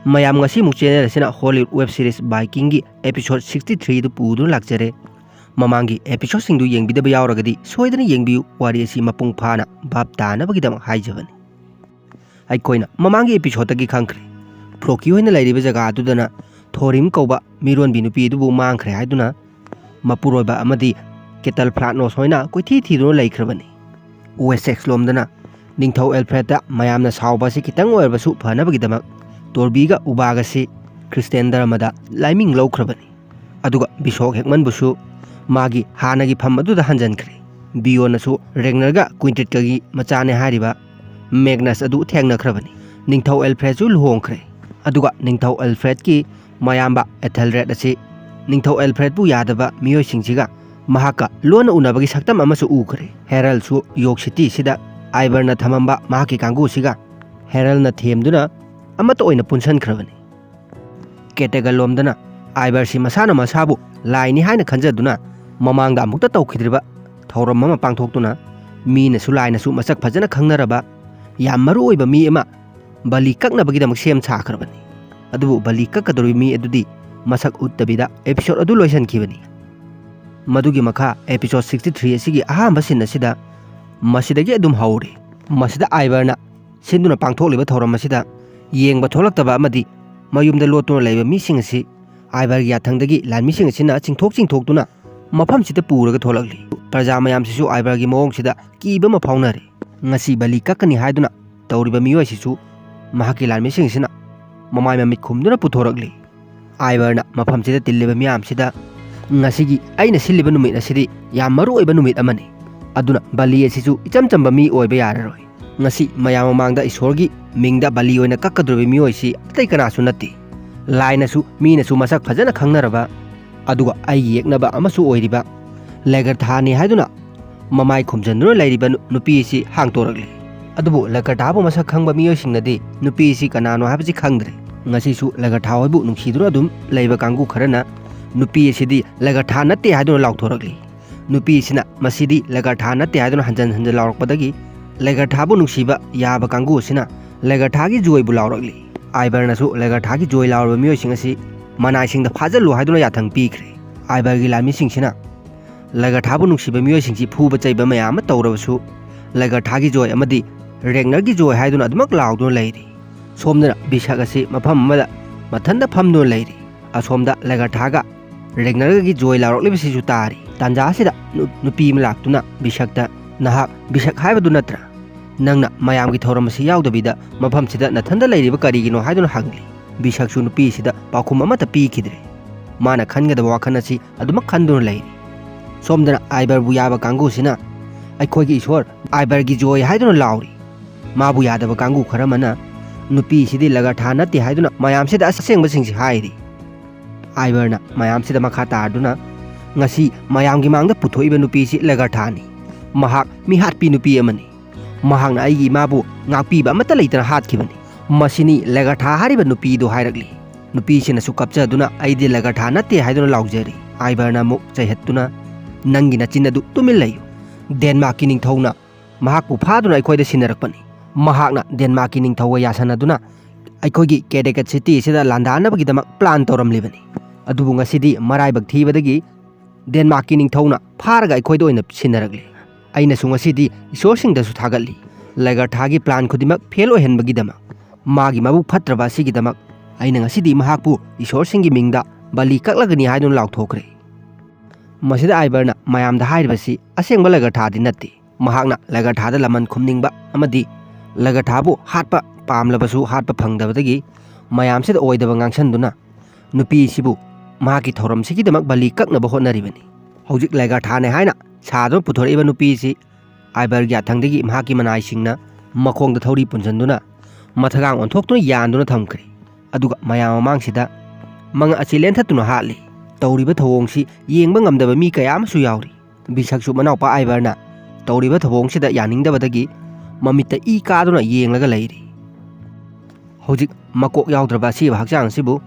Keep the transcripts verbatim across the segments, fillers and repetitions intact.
ꯃꯌꯥꯝ, ꯉꯁꯤꯃꯨꯛ ꯆꯦꯅꯦꯜ ꯑꯁꯤꯅ ꯍꯣꯂꯤꯋꯨꯗ ꯋꯦꯕ ꯁꯤꯔꯤꯁ ꯕꯥꯏꯀꯤꯡꯒꯤ ꯑꯦꯄꯤꯁꯣꯗ sixty three ꯑꯗꯨ ꯄꯨꯗꯨꯅ ꯂꯥꯛꯆꯔꯦ꯫ ꯃꯃꯥꯡꯒꯤ ꯑꯦꯄꯤꯁꯣꯗꯁꯤꯡꯗꯨ ꯌꯦꯡꯕꯤꯗꯕ ꯌꯥꯎꯔꯒꯗꯤ ꯁꯣꯏꯗꯅ ꯌꯦꯡꯕꯤꯌꯨ, ꯋꯥꯔꯤ ꯑꯁꯤ ꯃꯄꯨꯡ ꯐꯥꯅ ꯚꯥꯞ ꯇꯥꯅꯕꯒꯤꯗꯃꯛ ꯍꯥꯏꯖꯕꯅꯤ꯫ ꯑꯩꯈꯣꯏꯅ ꯃꯃꯥꯡꯒꯤ ꯑꯦꯄꯤꯁꯣꯗꯇꯒꯤ ꯈꯪꯈ꯭ꯔꯦ, ꯐ꯭ꯂꯣꯀꯤ ꯍꯣꯏꯅ ꯂꯩꯔꯤꯕ ꯖꯒꯥ ꯑꯗꯨꯗꯅ ꯊꯣꯔꯤꯝ ꯀꯧꯕ ꯃꯤꯔꯣꯟꯕꯤ ꯅꯨꯄꯤ ꯑꯗꯨꯕꯨ ꯃꯥꯡꯈ꯭ꯔꯦ ꯍꯥꯏꯗꯨꯅ ꯃꯄꯨꯔꯣꯏꯕ ꯑꯃꯗꯤ ꯀꯦꯇꯜ ꯐ꯭ꯂꯥꯠꯅꯣꯁ ꯍꯣꯏꯅ ꯀꯣꯏꯊꯤ ꯊꯤꯗꯨꯅ ꯂꯩꯈ꯭ꯔꯕꯅꯤ꯫ ꯋꯦꯁꯦꯛꯁ ꯂꯣꯝꯗꯅ ꯅꯤꯡꯊꯧ ꯑꯦꯜꯐ꯭ꯔꯦꯗꯇ ꯃꯌꯥꯝꯅ ꯁꯥꯎꯕ ꯑꯁꯤ ꯈꯤꯇꯪ ꯑꯣꯏꯔꯕꯁꯨ ꯐꯅꯕꯒꯤꯗꯃꯛ ꯇꯣꯔꯕꯤꯒ ꯎꯕꯥꯒꯁꯤ ꯈ꯭ꯔꯤꯁꯇꯤꯌꯥꯟ ꯙꯔꯃꯗ ꯂꯥꯏꯃꯤꯡ ꯂꯧꯈ꯭ꯔꯕꯅꯤ꯫ ꯑꯗꯨꯒ ꯕꯤꯁꯣꯛ ꯍꯦꯛꯃꯟꯕꯨꯁꯨ ꯃꯥꯒꯤ ꯍꯥꯟꯅꯒꯤ ꯐꯝ ꯑꯗꯨꯗ ꯍꯟꯖꯤꯟꯈ꯭ꯔꯦ꯫ ꯕꯤꯌꯣꯟꯅꯁꯨ ꯔꯦꯒꯅꯔꯒ ꯀ꯭ꯋꯤꯟꯇꯤꯠꯀꯒꯤ ꯃꯆꯥꯅꯦ ꯍꯥꯏꯔꯤꯕ ꯃꯦꯒꯅꯁ ꯑꯗꯨ ꯊꯦꯡꯅꯈ꯭ꯔꯕꯅꯤ꯫ ꯅꯤꯡꯊꯧ ꯑꯦꯜꯐ꯭ꯔꯦꯗꯁꯨ ꯂꯨꯍꯣꯡꯈ꯭ꯔꯦ꯫ ꯑꯗꯨꯒ ꯅꯤꯡꯊꯧ ꯑꯦꯜꯐ꯭ꯔꯦꯗꯀꯤ ꯃꯌꯥꯝꯕ ꯑꯦꯊꯦꯜꯔꯦꯗ ꯑꯁꯤ ꯅꯤꯡꯊꯧ ꯑꯦꯜꯐ꯭ꯔꯦꯗꯄꯨ ꯌꯥꯗꯕ ꯃꯤꯑꯣꯏꯁꯤꯡꯁꯤꯒ ꯃꯍꯥꯛꯀ ꯂꯣꯟꯅ ꯎꯅꯕꯒꯤ ꯁꯛꯇꯝ ꯑꯃꯁꯨ ꯎꯈ꯭ꯔꯦ꯫ ꯍꯦꯔꯜꯁꯨ ꯌꯣꯛ ꯁꯤꯇꯤꯁꯤꯗ ꯑꯥꯏꯕꯔꯅ ꯊꯝꯃꯝꯕ ꯃꯍꯥꯛꯀꯤ ꯀꯥꯡꯕꯨꯁꯤꯒ ꯍꯦꯔꯜꯅ ꯊꯦꯝꯗꯨꯅ ꯑꯃꯠꯇ ꯑꯣꯏꯅ ꯄꯨꯟꯁꯤꯟꯈ꯭ꯔꯕꯅꯤ꯫ ꯀꯦꯇꯦꯒꯜ ꯂꯣꯝꯗꯅ ꯑꯥꯏꯕꯔꯁꯤ ꯃꯁꯥꯅ ꯃꯁꯥꯕꯨ ꯂꯥꯏꯅꯤ ꯍꯥꯏꯅ ꯈꯟꯖꯗꯨꯅ ꯃꯃꯥꯡꯗ ꯑꯃꯨꯛꯇ ꯇꯧꯈꯤꯗ꯭ꯔꯤꯕ ꯊꯧꯔꯝ ꯑꯃ ꯄꯥꯡꯊꯣꯛꯇꯨꯅ ꯃꯤꯅꯁꯨ ꯂꯥꯏꯅꯁꯨ ꯃꯁꯛ ꯐꯖꯅ ꯈꯪꯅꯔꯕ ꯌꯥꯝ ꯃꯔꯨ ꯑꯣꯏꯕ ꯃꯤ ꯑꯃ ꯕꯂꯤ ꯀꯛꯅꯕꯒꯤꯗꯃꯛ ꯁꯦꯝ ꯁꯥꯈ꯭ꯔꯕꯅꯤ꯫ ꯑꯗꯨꯕꯨ ꯕꯂꯤ ꯀꯛꯀꯗꯧꯔꯤꯕ ꯃꯤ ꯑꯗꯨꯗꯤ ꯃꯁꯛ ꯎꯠꯇꯕꯤꯗ ꯑꯦꯄꯤꯁꯣꯗ ꯑꯗꯨ ꯂꯣꯏꯁꯤꯟꯈꯤꯕꯅꯤ꯫ ꯃꯗꯨꯒꯤ ꯃꯈꯥ ꯑꯦꯄꯤꯁꯣꯗ sixty three ꯑꯁꯤꯒꯤ ꯑꯍꯥꯟꯕ ꯁꯤꯟ ꯑꯁꯤꯗ ꯃꯁꯤꯗꯒꯤ ꯑꯗꯨꯝ ꯍꯧꯔꯤ꯫ ꯃꯁꯤꯗ ꯑꯥꯏꯕꯔꯅ ꯁꯤꯟꯗꯨꯅ ꯄꯥꯡꯊꯣꯛꯂꯤꯕ ꯊꯧꯔꯝ ꯑꯁꯤꯗ ꯌꯦꯡꯕ ꯊꯣꯛꯂꯛꯇꯕ ꯑꯃꯗꯤ ꯃꯌꯨꯝꯗ ꯂꯣꯠꯇꯨꯅ ꯂꯩꯕ ꯃꯤꯁꯤꯡ ꯑꯁꯤ ꯑꯥꯏꯕꯔꯒꯤ ꯌꯥꯊꯪꯗꯒꯤ ꯂꯥꯟꯃꯤꯁꯤꯡ ꯑꯁꯤꯅ ꯆꯤꯡꯊꯣꯛ ꯆꯤꯡꯊꯣꯛꯇꯨꯅ ꯃꯐꯝꯁꯤꯗ ꯄꯨꯔꯒ ꯊꯣꯛꯂꯛꯂꯤ꯫ ꯄ꯭ꯔꯖꯥ ꯃꯌꯥꯝꯁꯤꯁꯨ ꯑꯥꯏꯕꯔꯒꯤ ꯃꯑꯣꯡꯁꯤꯗ ꯀꯤꯕ ꯑꯃ ꯐꯥꯎꯅꯔꯦ꯫ ꯉꯁꯤ ꯕꯂꯤ ꯀꯛꯀꯅꯤ ꯍꯥꯏꯗꯨꯅ ꯇꯧꯔꯤꯕ ꯃꯤꯑꯣꯏꯁꯤꯁꯨ ꯃꯍꯥꯛꯀꯤ ꯂꯥꯟꯃꯤꯁꯤꯡ ꯑꯁꯤꯅ ꯃꯃꯥꯏ ꯃꯃꯤꯠ ꯈꯨꯝꯗꯨꯅ ꯄꯨꯊꯣꯔꯛꯂꯤ꯫ ꯑꯥꯏꯕꯔꯅ ꯃꯐꯝꯁꯤꯗ ꯇꯤꯜꯂꯤꯕ ꯃꯤꯌꯥꯝꯁꯤꯗ, "ꯉꯁꯤꯒꯤ ꯑꯩꯅ ꯁꯤꯜꯂꯤꯕ ꯅꯨꯃꯤꯠ ꯑꯁꯤꯗꯤ ꯌꯥꯝ ꯃꯔꯨ ꯑꯣꯏꯕ ꯅꯨꯃꯤꯠ ꯑꯃꯅꯤ꯫ ꯑꯗꯨꯅ ꯕꯂꯤ ꯑꯁꯤꯁꯨ ꯏꯆꯝ ꯆꯝꯕ ꯃꯤ ꯑꯣꯏꯕ ꯌꯥꯔꯔꯣꯏ꯫ ꯉꯁꯤ ꯃꯌꯥꯝ ꯃꯃꯥꯡꯗ ꯏꯁꯣꯔꯒꯤ ꯃꯤꯡꯗ ꯕꯂꯤ ꯑꯣꯏꯅ ꯀꯛꯀꯗꯧꯔꯤꯕ ꯃꯤꯑꯣꯏꯁꯤ ꯑꯇꯩ ꯀꯅꯥꯁꯨ ꯅꯠꯇꯦ꯫ ꯂꯥꯏꯅꯁꯨ ꯃꯤꯅꯁꯨ ꯃꯁꯛ ꯐꯖꯅ ꯈꯪꯅꯔꯕ, ꯑꯗꯨꯒ ꯑꯩꯒꯤ ꯌꯦꯛꯅꯕ ꯑꯃꯁꯨ ꯑꯣꯏꯔꯤꯕ ꯂꯦꯒꯔꯊꯥꯅꯤ" ꯍꯥꯏꯗꯨꯅ ꯃꯃꯥꯏ ꯈꯨꯝꯖꯤꯟꯗꯨꯅ ꯂꯩꯔꯤꯕ ꯅꯨ-, ꯅꯨꯄꯤ ꯑꯁꯤ ꯍꯥꯡꯗꯣꯔꯛꯂꯤ꯫ ꯑꯗꯨꯕꯨ ꯂꯦꯒꯔꯊꯥꯕꯨ ꯃꯁꯛ ꯈꯪꯕ ꯃꯤꯑꯣꯏꯁꯤꯡꯅꯗꯤ ꯅꯨꯄꯤ ꯑꯁꯤ ꯀꯅꯥꯅꯣ ꯍꯥꯏꯕꯁꯤ ꯈꯪꯗ꯭ꯔꯦ꯫ ꯉꯁꯤꯁꯨ ꯂꯦꯒꯔꯊꯥ ꯍꯣꯏꯕꯨ ꯅꯨꯡꯁꯤꯗꯨꯅ ꯑꯗꯨꯝ ꯂꯩꯕ ꯀꯥꯡꯕꯨ ꯈꯔꯅ ꯅꯨꯄꯤ ꯑꯁꯤꯗꯤ ꯂꯦꯒꯔꯊꯥ ꯅꯠꯇꯦ ꯍꯥꯏꯗꯨꯅ ꯂꯥꯎꯊꯣꯔꯛꯂꯤ꯫ ꯅꯨꯄꯤ ꯑꯁꯤꯅ ꯃꯁꯤꯗꯤ ꯂꯦꯒꯔꯊꯥ ꯅꯠꯇꯦ ꯍꯥꯏꯗꯨꯅ ꯍꯟꯖꯤꯟ ꯍꯟꯖꯤꯟ ꯂꯥꯎꯔꯛꯄꯗꯒꯤ ꯂꯦꯒꯔꯊꯥꯕꯨ ꯅꯨꯡꯁꯤꯕ ꯌꯥꯕ ꯀꯥꯡꯕꯨ ꯑꯁꯤꯅ ꯂꯦꯒꯔꯊꯥꯒꯤ ꯖꯣꯏꯕꯨ ꯂꯥꯎꯔꯛꯂꯤ꯫ ꯑꯥꯏꯕꯔꯅꯁꯨ ꯂꯦꯒꯔꯊꯥꯒꯤ ꯖꯣꯏ ꯂꯥꯎꯔꯕ ꯃꯤꯑꯣꯏꯁꯤꯡ ꯑꯁꯤ ꯃꯅꯥꯏꯁꯤꯡꯗ ꯐꯥꯖꯤꯜꯂꯨ ꯍꯥꯏꯗꯨꯅ ꯌꯥꯊꯪ ꯄꯤꯈ꯭ꯔꯦ꯫ ꯑꯥꯏꯕꯔꯒꯤ ꯂꯥꯟꯃꯤꯁꯤꯡꯁꯤꯅ ꯂꯦꯒꯔꯊꯥꯕꯨ ꯅꯨꯡꯁꯤꯕ ꯃꯤꯑꯣꯏꯁꯤꯡꯁꯤ ꯐꯨꯕ ꯆꯩꯕ ꯃꯌꯥꯝ ꯑꯃ ꯇꯧꯔꯕꯁꯨ, ꯂꯦꯒꯔꯊꯥꯒꯤ ꯖꯣꯏ ꯑꯃꯗꯤ ꯔꯦꯒꯅꯔꯒꯤ ꯖꯣꯏ ꯍꯥꯏꯗꯨꯅ ꯑꯗꯨꯃꯛ ꯂꯥꯎꯗꯨꯅ ꯂꯩꯔꯤ꯫ ꯁꯣꯝꯗꯅ ꯕꯤꯁꯛ ꯑꯁꯤ ꯃꯐꯝ ꯑꯃꯗ ꯃꯊꯟꯇ ꯐꯝꯗꯨꯅ ꯂꯩꯔꯤ꯫ ꯑꯁꯣꯝꯗ ꯂꯦꯒꯔꯊꯥꯒ ꯔꯦꯒꯅꯔꯒꯤ ꯖꯣꯏ ꯂꯥꯎꯔꯛꯂꯤꯕꯁꯤꯁꯨ ꯇꯥꯔꯤ꯫ ꯇꯥꯟꯖꯥ ꯑꯁꯤꯗ ꯅꯨ-, ꯅꯨꯄꯤ ꯑꯃ ꯂꯥꯛꯇꯨꯅ ꯕꯤꯁꯛꯇ, "ꯅꯍꯥꯛ ꯕꯤꯁꯛ ꯍꯥꯏꯕꯗꯨ ꯅꯠꯇ꯭ꯔꯥ? ꯅꯪꯅ ꯃꯌꯥꯝꯒꯤ ꯊꯧꯔꯝ ꯑꯁꯤ ꯌꯥꯎꯗꯕꯤꯗ ꯃꯐꯝꯁꯤꯗ ꯅꯊꯟꯇ ꯂꯩꯔꯤꯕ ꯀꯔꯤꯒꯤꯅꯣ?" ꯍꯥꯏꯗꯨꯅ ꯍꯪꯂꯤ꯫ ꯕꯤꯁꯛꯁꯨ ꯅꯨꯄꯤꯁꯤꯗ ꯄꯥꯎꯈꯨꯝ ꯑꯃꯠꯇ ꯄꯤꯈꯤꯗ꯭ꯔꯦ꯫ ꯃꯥꯅ ꯈꯟꯒꯗꯕ ꯋꯥꯈꯜ ꯑꯁꯤ ꯑꯗꯨꯃꯛ ꯈꯟꯗꯨꯅ ꯂꯩꯔꯤ꯫ ꯁꯣꯝꯗꯅ ꯑꯥꯏꯕꯔꯕꯨ ꯌꯥꯕ ꯀꯥꯡꯕꯨꯁꯤꯅ, "ꯑꯩꯈꯣꯏꯒꯤ ꯏꯁꯣꯔ ꯑꯥꯏꯕꯔꯒꯤ ꯖꯣꯏ" ꯍꯥꯏꯗꯨꯅ ꯂꯥꯎꯔꯤ꯫ ꯃꯥꯕꯨ ꯌꯥꯗꯕ ꯀꯥꯡꯕꯨ ꯈꯔ ꯑꯃꯅ, "ꯅꯨꯄꯤꯁꯤꯗꯤ ꯂꯦꯒꯔꯊꯥ ꯅꯠꯇꯦ" ꯍꯥꯏꯗꯨꯅ ꯃꯌꯥꯝꯁꯤꯗ ꯑꯁꯦꯡꯕꯁꯤꯡꯁꯤ ꯍꯥꯏꯔꯤ꯫ ꯑꯥꯏꯕꯔꯅ ꯃꯌꯥꯝꯁꯤꯗ ꯃꯈꯥ ꯇꯥꯔꯗꯨꯅ, "ꯉꯁꯤ ꯃꯌꯥꯝꯒꯤ ꯃꯥꯡꯗ ꯄꯨꯊꯣꯛꯏꯕ ꯅꯨꯄꯤꯁꯤ ꯂꯦꯒꯔꯊꯥꯅꯤ꯫ ꯃꯍꯥꯛ ꯃꯤꯍꯥꯠꯄꯤ ꯅꯨꯄꯤ ꯑꯃꯅꯤ꯫ ꯃꯍꯥꯛꯅ ꯑꯩꯒꯤ ꯏꯃꯥꯕꯨ ꯉꯥꯛꯄꯤꯕ ꯑꯃꯠꯇ ꯂꯩꯇꯅ ꯍꯥꯠꯈꯤꯕꯅꯤ꯫ ꯃꯁꯤꯅꯤ ꯂꯦꯒꯔꯊꯥ ꯍꯥꯏꯔꯤꯕ ꯅꯨꯄꯤꯗꯨ" ꯍꯥꯏꯔꯛꯂꯤ꯫ ꯅꯨꯄꯤꯁꯤꯅꯁꯨ ꯀꯞꯆꯗꯨꯅ, "ꯑꯩꯗꯤ ꯂꯦꯒꯔꯊꯥ ꯅꯠꯇꯦ" ꯍꯥꯏꯗꯨꯅ ꯂꯥꯎꯖꯔꯤ꯫ ꯑꯥꯏꯕꯔꯅ ꯑꯃꯨꯛ ꯆꯩꯍꯠꯇꯨꯅ, "ꯅꯪꯒꯤ ꯅꯆꯤꯟ ꯑꯗꯨ ꯇꯨꯃꯤꯟ ꯂꯩꯌꯨ꯫ ꯗꯦꯟꯃꯥꯔꯛꯀꯤ ꯅꯤꯡꯊꯧꯅ ꯃꯍꯥꯛꯄꯨ ꯐꯥꯗꯨꯅ ꯑꯩꯈꯣꯏꯗ ꯁꯤꯟꯅꯔꯛꯄꯅꯤ꯫ ꯃꯍꯥꯛꯅ ꯗꯦꯟꯃꯥꯔꯛꯀꯤ ꯅꯤꯡꯊꯧꯒ ꯌꯥꯁꯟꯅꯗꯨꯅ ꯑꯩꯈꯣꯏꯒꯤ ꯀꯦꯗꯦꯀꯠ ꯁꯤꯇꯤ ꯑꯁꯤꯗ ꯂꯥꯟꯗꯥꯅꯕꯒꯤꯗꯃꯛ ꯄ꯭ꯂꯥꯟ ꯇꯧꯔꯝꯂꯤꯕꯅꯤ꯫ ꯑꯗꯨꯕꯨ ꯉꯁꯤꯗꯤ ꯃꯔꯥꯏꯕꯛ ꯊꯤꯕꯗꯒꯤ ꯗꯦꯟꯃꯥꯔꯛꯀꯤ ꯅꯤꯡꯊꯧꯅ ꯐꯥꯔꯒ ꯑꯩꯈꯣꯏꯗ ꯑꯣꯏꯅ ꯁꯤꯟꯅꯔꯛꯂꯤ꯫ ꯑꯩꯅꯁꯨ ꯉꯁꯤꯗꯤ ꯏꯁꯣꯔꯁꯤꯡꯗꯁꯨ ꯊꯥꯒꯠꯂꯤ, ꯂꯦꯒꯔꯊꯥꯒꯤ ꯄ꯭ꯂꯥꯟ ꯈꯨꯗꯤꯡꯃꯛ ꯐꯦꯜ ꯑꯣꯏꯍꯟꯕꯒꯤꯗꯃꯛ꯫ ꯃꯥꯒꯤ ꯃꯕꯨꯛ ꯐꯠꯇ꯭ꯔꯕ ꯑꯁꯤꯒꯤꯗꯃꯛ ꯑꯩꯅ ꯉꯁꯤꯗꯤ ꯃꯍꯥꯛꯄꯨ ꯏꯁꯣꯔꯁꯤꯡꯒꯤ ꯃꯤꯡꯗ ꯕꯂꯤ ꯀꯛꯂꯒꯅꯤ" ꯍꯥꯏꯗꯨꯅ ꯂꯥꯎꯊꯣꯛꯈ꯭ꯔꯦ꯫ ꯃꯁꯤꯗ ꯑꯥꯏꯕꯔꯅ ꯃꯌꯥꯝꯗ ꯍꯥꯏꯔꯤꯕꯁꯤ ꯑꯁꯦꯡꯕ ꯂꯦꯒꯔꯊꯥꯗꯤ ꯅꯠꯇꯦ꯫ ꯃꯍꯥꯛꯅ ꯂꯦꯒꯔꯊꯥꯗ ꯂꯃꯟ ꯈꯨꯝꯅꯤꯡꯕ ꯑꯃꯗꯤ ꯂꯦꯒꯔꯊꯥꯕꯨ ꯍꯥꯠꯄ ꯄꯥꯝꯂꯕꯁꯨ ꯍꯥꯠꯄ ꯐꯪꯗꯕꯗꯒꯤ ꯃꯌꯥꯝꯁꯤꯗ ꯑꯣꯏꯗꯕ ꯉꯥꯡꯁꯟꯗꯨꯅ ꯅꯨꯄꯤꯁꯤꯕꯨ ꯃꯍꯥꯛꯀꯤ ꯊꯧꯔꯝꯁꯤꯒꯤꯗꯃꯛ ꯕꯂꯤ ꯀꯛꯅꯕ ꯍꯣꯠꯅꯔꯤꯕꯅꯤ꯫ ꯍꯧꯖꯤꯛ ꯂꯦꯒꯔꯊꯥꯅꯦ ꯍꯥꯏꯅ ꯁꯥꯗꯨꯅ ꯄꯨꯊꯣꯔꯛꯏꯕ ꯅꯨꯄꯤꯁꯤ ꯑꯥꯏꯕꯔꯒꯤ ꯌꯥꯊꯪꯗꯒꯤ ꯃꯍꯥꯛꯀꯤ ꯃꯅꯥꯏꯁꯤꯡꯅ ꯃꯈꯣꯡꯗ ꯊꯧꯔꯤ ꯄꯨꯟꯁꯤꯟꯗꯨꯅ ꯃꯊꯒꯥꯡ ꯑꯣꯟꯊꯣꯛꯇꯨꯅ ꯌꯥꯟꯗꯨꯅ ꯊꯝꯈ꯭ꯔꯦ꯫ ꯑꯗꯨꯒ ꯃꯌꯥꯝ ꯃꯃꯥꯡꯁꯤꯗ ꯃꯉꯛ ꯑꯁꯤ ꯂꯦꯟꯊꯠꯇꯨꯅ ꯍꯥꯠꯂꯤ꯫ ꯇꯧꯔꯤꯕ ꯊꯧꯑꯣꯡꯁꯤ ꯌꯦꯡꯕ ꯉꯝꯗꯕ ꯃꯤ ꯀꯌꯥ ꯑꯃꯁꯨ ꯌꯥꯎꯔꯤ꯫ ꯕꯤꯁꯛꯁꯨ ꯃꯅꯥꯎꯄꯥ ꯑꯥꯏꯕꯔꯅ ꯇꯧꯔꯤꯕ ꯊꯧꯑꯣꯡꯁꯤꯗ ꯌꯥꯅꯤꯡꯗꯕꯗꯒꯤ ꯃꯃꯤꯠꯇ ꯏ ꯀꯥꯗꯨꯅ ꯌꯦꯡꯂꯒ ꯂꯩꯔꯤ꯫ ꯍꯧꯖꯤꯛ ꯃꯀꯣꯛ ꯌꯥꯎꯗ꯭ꯔꯕ ꯑꯁꯤꯕ ꯍꯛꯆꯥꯡ ꯑꯁꯤꯕꯨ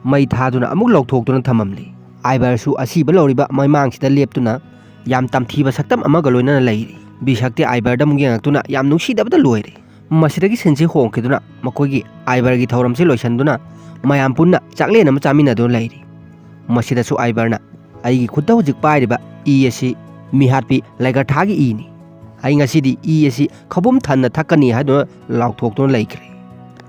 ꯃꯩ ꯊꯥꯗꯨꯅ ꯑꯃꯨꯛ ꯂꯧꯊꯣꯛꯇꯨꯅ ꯊꯝꯃꯝꯂꯤ꯫ ꯑꯥꯏꯕꯔꯁꯨ ꯑꯁꯤꯕ ꯂꯧꯔꯤꯕ ꯃꯩꯃꯥꯡꯁꯤꯗ ꯂꯦꯞꯇꯨꯅ ꯌꯥꯝ ꯇꯝꯊꯤꯕ ꯁꯛꯇꯝ ꯑꯃꯒ ꯂꯣꯏꯅꯅ ꯂꯩꯔꯤ꯫ ꯕꯤꯁꯛꯇꯤ ꯑꯥꯏꯕꯔꯗ ꯑꯃꯨꯛ ꯌꯦꯡꯉꯛꯇꯨꯅ ꯌꯥꯝ ꯅꯨꯡꯁꯤꯗꯕꯗ ꯂꯣꯏꯔꯦ꯫ ꯃꯁꯤꯗꯒꯤ ꯁꯤꯟꯁꯤ ꯍꯣꯡꯈꯤꯗꯨꯅ ꯃꯈꯣꯏꯒꯤ ꯑꯥꯏꯕꯔꯒꯤ ꯊꯧꯔꯝꯁꯤ ꯂꯣꯏꯁꯤꯟꯗꯨꯅ ꯃꯌꯥꯝ ꯄꯨꯟꯅ ꯆꯥꯛꯂꯦꯟ ꯑꯃ ꯆꯥꯃꯤꯟꯅꯗꯨꯅ ꯂꯩꯔꯤ꯫ ꯃꯁꯤꯗꯁꯨ ꯑꯥꯏꯕꯔꯅ, "ꯑꯩꯒꯤ ꯈꯨꯠꯇ ꯍꯧꯖꯤꯛ ꯄꯥꯏꯔꯤꯕ ꯏ ꯑꯁꯤ ꯃꯤꯍꯥꯠꯄꯤ ꯂꯩꯒꯔꯊꯥꯒꯤ ꯏꯅꯤ꯫ ꯑꯩ ꯉꯁꯤꯗꯤ ꯏ ꯑꯁꯤ ꯈꯕꯨꯝ ꯊꯟꯅ ꯊꯛꯀꯅꯤ" ꯍꯥꯏꯗꯨꯅ ꯂꯥꯎꯊꯣꯛꯇꯨꯅ ꯂꯩꯈ꯭ꯔꯦ꯫